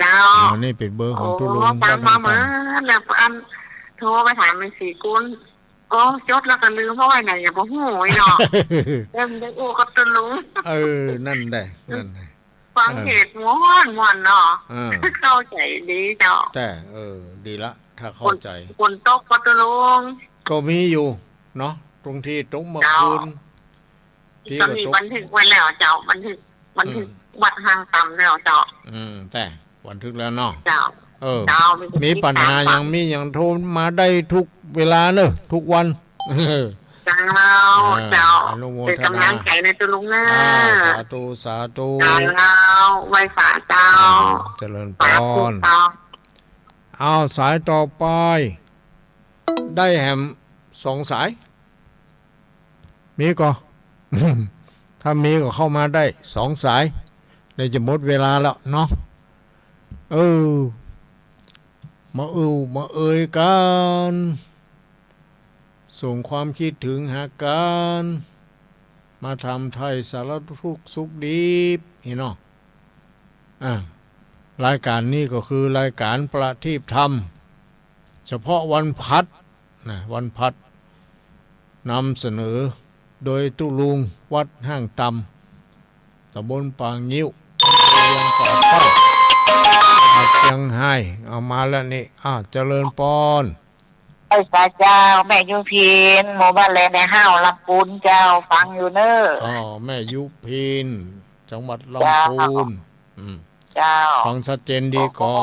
เจ้า อ๋อ นี่เป๋นเบอร์ของตุ๊ลุง โอ้ ฟังมาเหมือนแล้ว อัน โทรไปถามแม่ศรีกุล โอ้ จดแล้วก็ลืม เพราะว่าไหนอย่าบ่ฮู้ไอ้เนาะ เริ่มได้อู้กับตุ๊ลุง เออ นั่นแหละ นั่นแหละ ฟัง เออ เทศน์ม่วนๆ เนาะ เออ เข้าใจ๋ดีเจ้า แต่ เออ ดีละ ถ้าเข้าใจ๋ ฝน ฝนตกบ่ตุ๊ลุง ก็มีอยู่เนาะ ตรงตี้ตกเมื่อคืน เจ้า ตี้ ก็ ก็ มี ตก บันทึกไว้แล้วเจ้า บันทึก บันทึก อืม วัดห้างตำแล้วเจ้า อืม แต่บันทึกแล้วเนาะ เจ้า เออ เจ้า มี มีปัญหาหยัง มีหยังโทรมาได้ทุกเวลาเนอะ ทุกวัน เจ้า เออ เจ้า อนุโมทนา เป๋นก๋ำลังใจ๋ในตุ๊ลุงเนอะ อ่า สาธุ สาธุ เจ้า ไหว้สาเจ้า อ่า เจริญปอน สาธุเจ้า อ้าว สายต่อไป ได้แหมสองสาย มีก่อ ถ้ามีก็เข้ามาได้สองสาย เดี๋ยวจะหมดเวลาแล้วเนาะ เออ มาอู้มาเอ่ยกั๋น ส่งความคิดเถิงหากั๋น มาถามไถ่สารทุกข์สุขดิบ นี่เนาะ อ่า รายก๋านนี้ก็คือรายก๋านประทีปธรรม เฉพาะวันพฤหัสนะ วันพฤหัส นำเสนอโดยตุ๊ลุงวัดห้างตำ ตำบลป่างิ้ว อำเภอเวียงป่าเป้า จังหวัดเจียงฮาย เอามาแล้วนี่ อ่า เจริญปอน ไหว้สาเจ้า แม่ยุพิน หมู่บ้านแลในห้าว ลำปูนเจ้า ฟังอยู่เนอะ อ๋อ แม่ยุพิน จังหวัดลำปูน เจ้า อืม เจ้า ฟังชัดเจนดีก่อ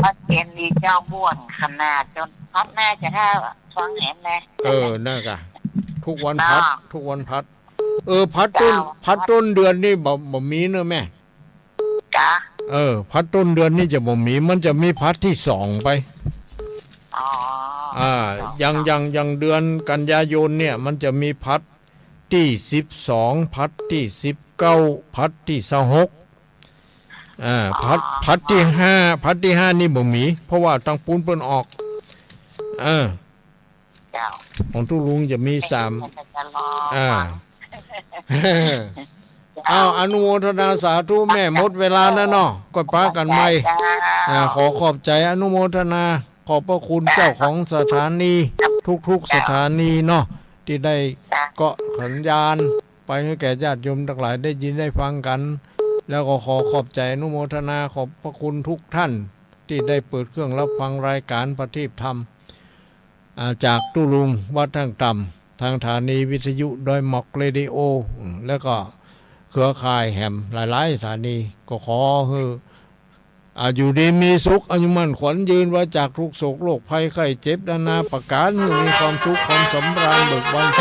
ชัดเจนดีเจ้า ม่วนขนาด จนพัดหน้าจะถ้าฟังแหมนะ เออ นั่นกะ ทุกวันพฤหัส เนาะ ทุกวันพฤหัส เออ พฤหัสต้น เจ้า พฤหัสต้นเดือนนี่บ่ บ่มีเนอะแม่ กะ เออ พฤหัสต้นเดือนนี่จะบ่มี มันจะมีพฤหัสตี้สองไป อ๋อ อ่า สอง อย่าง สอง อย่าง อย่างเดือนกันยายนเนี่ย มันจะมีพฤหัสตี้สิบสอง พฤหัสตี้สิบเก้า พฤหัสตี้ซาวหก อ่า อ๋อ พฤหัส พฤหัสตี้ห้า พฤหัสตี้ห้านี่บ่มี เพราะว่าตางปูนเปิ้นออก เออ เจ้า ของตุ๊ลุงจะมีสาม ไม่ได้จะรอ อ่า ฟัง เจ้า อ้าว อนุโมทนาสาธุแม่ หมดเวลาแล้วเนาะ ก็ปะกั๋นใหม่ เจ้า อ่า ขอขอบใจ๋ อนุโมทนา ขอบพระคุณเจ้าของสถานี ทุกๆ สถานีเนาะ ตี้ได้ เจ้า เกาะสัญญาณไปหื้อแก่ญาติโยมตังหลายได้ยินได้ฟังกั๋น แล้วก็ขอขอบใจ๋อนุโมทนาขอบพระคุณทุกท่าน ตี้ได้เปิดเครื่องรับฟังรายก๋านประทีปธรรม อ่า จากตุ๊ลุงวัดห้างตำ ตางสถานีวิทยุดอยหมอกเรดิโอ อืม แล้วก็เครือข่ายแหมหลายๆ สถานี ก็ขอหื้อ อ่า อยู่ดีมีสุข อายุมั่นขวัญยืน ปราศจากทุกข์โศกโรคภัยไข้เจ็บนานาประก๋าน หื้อมีความสุขความสำราญเบิกบานใส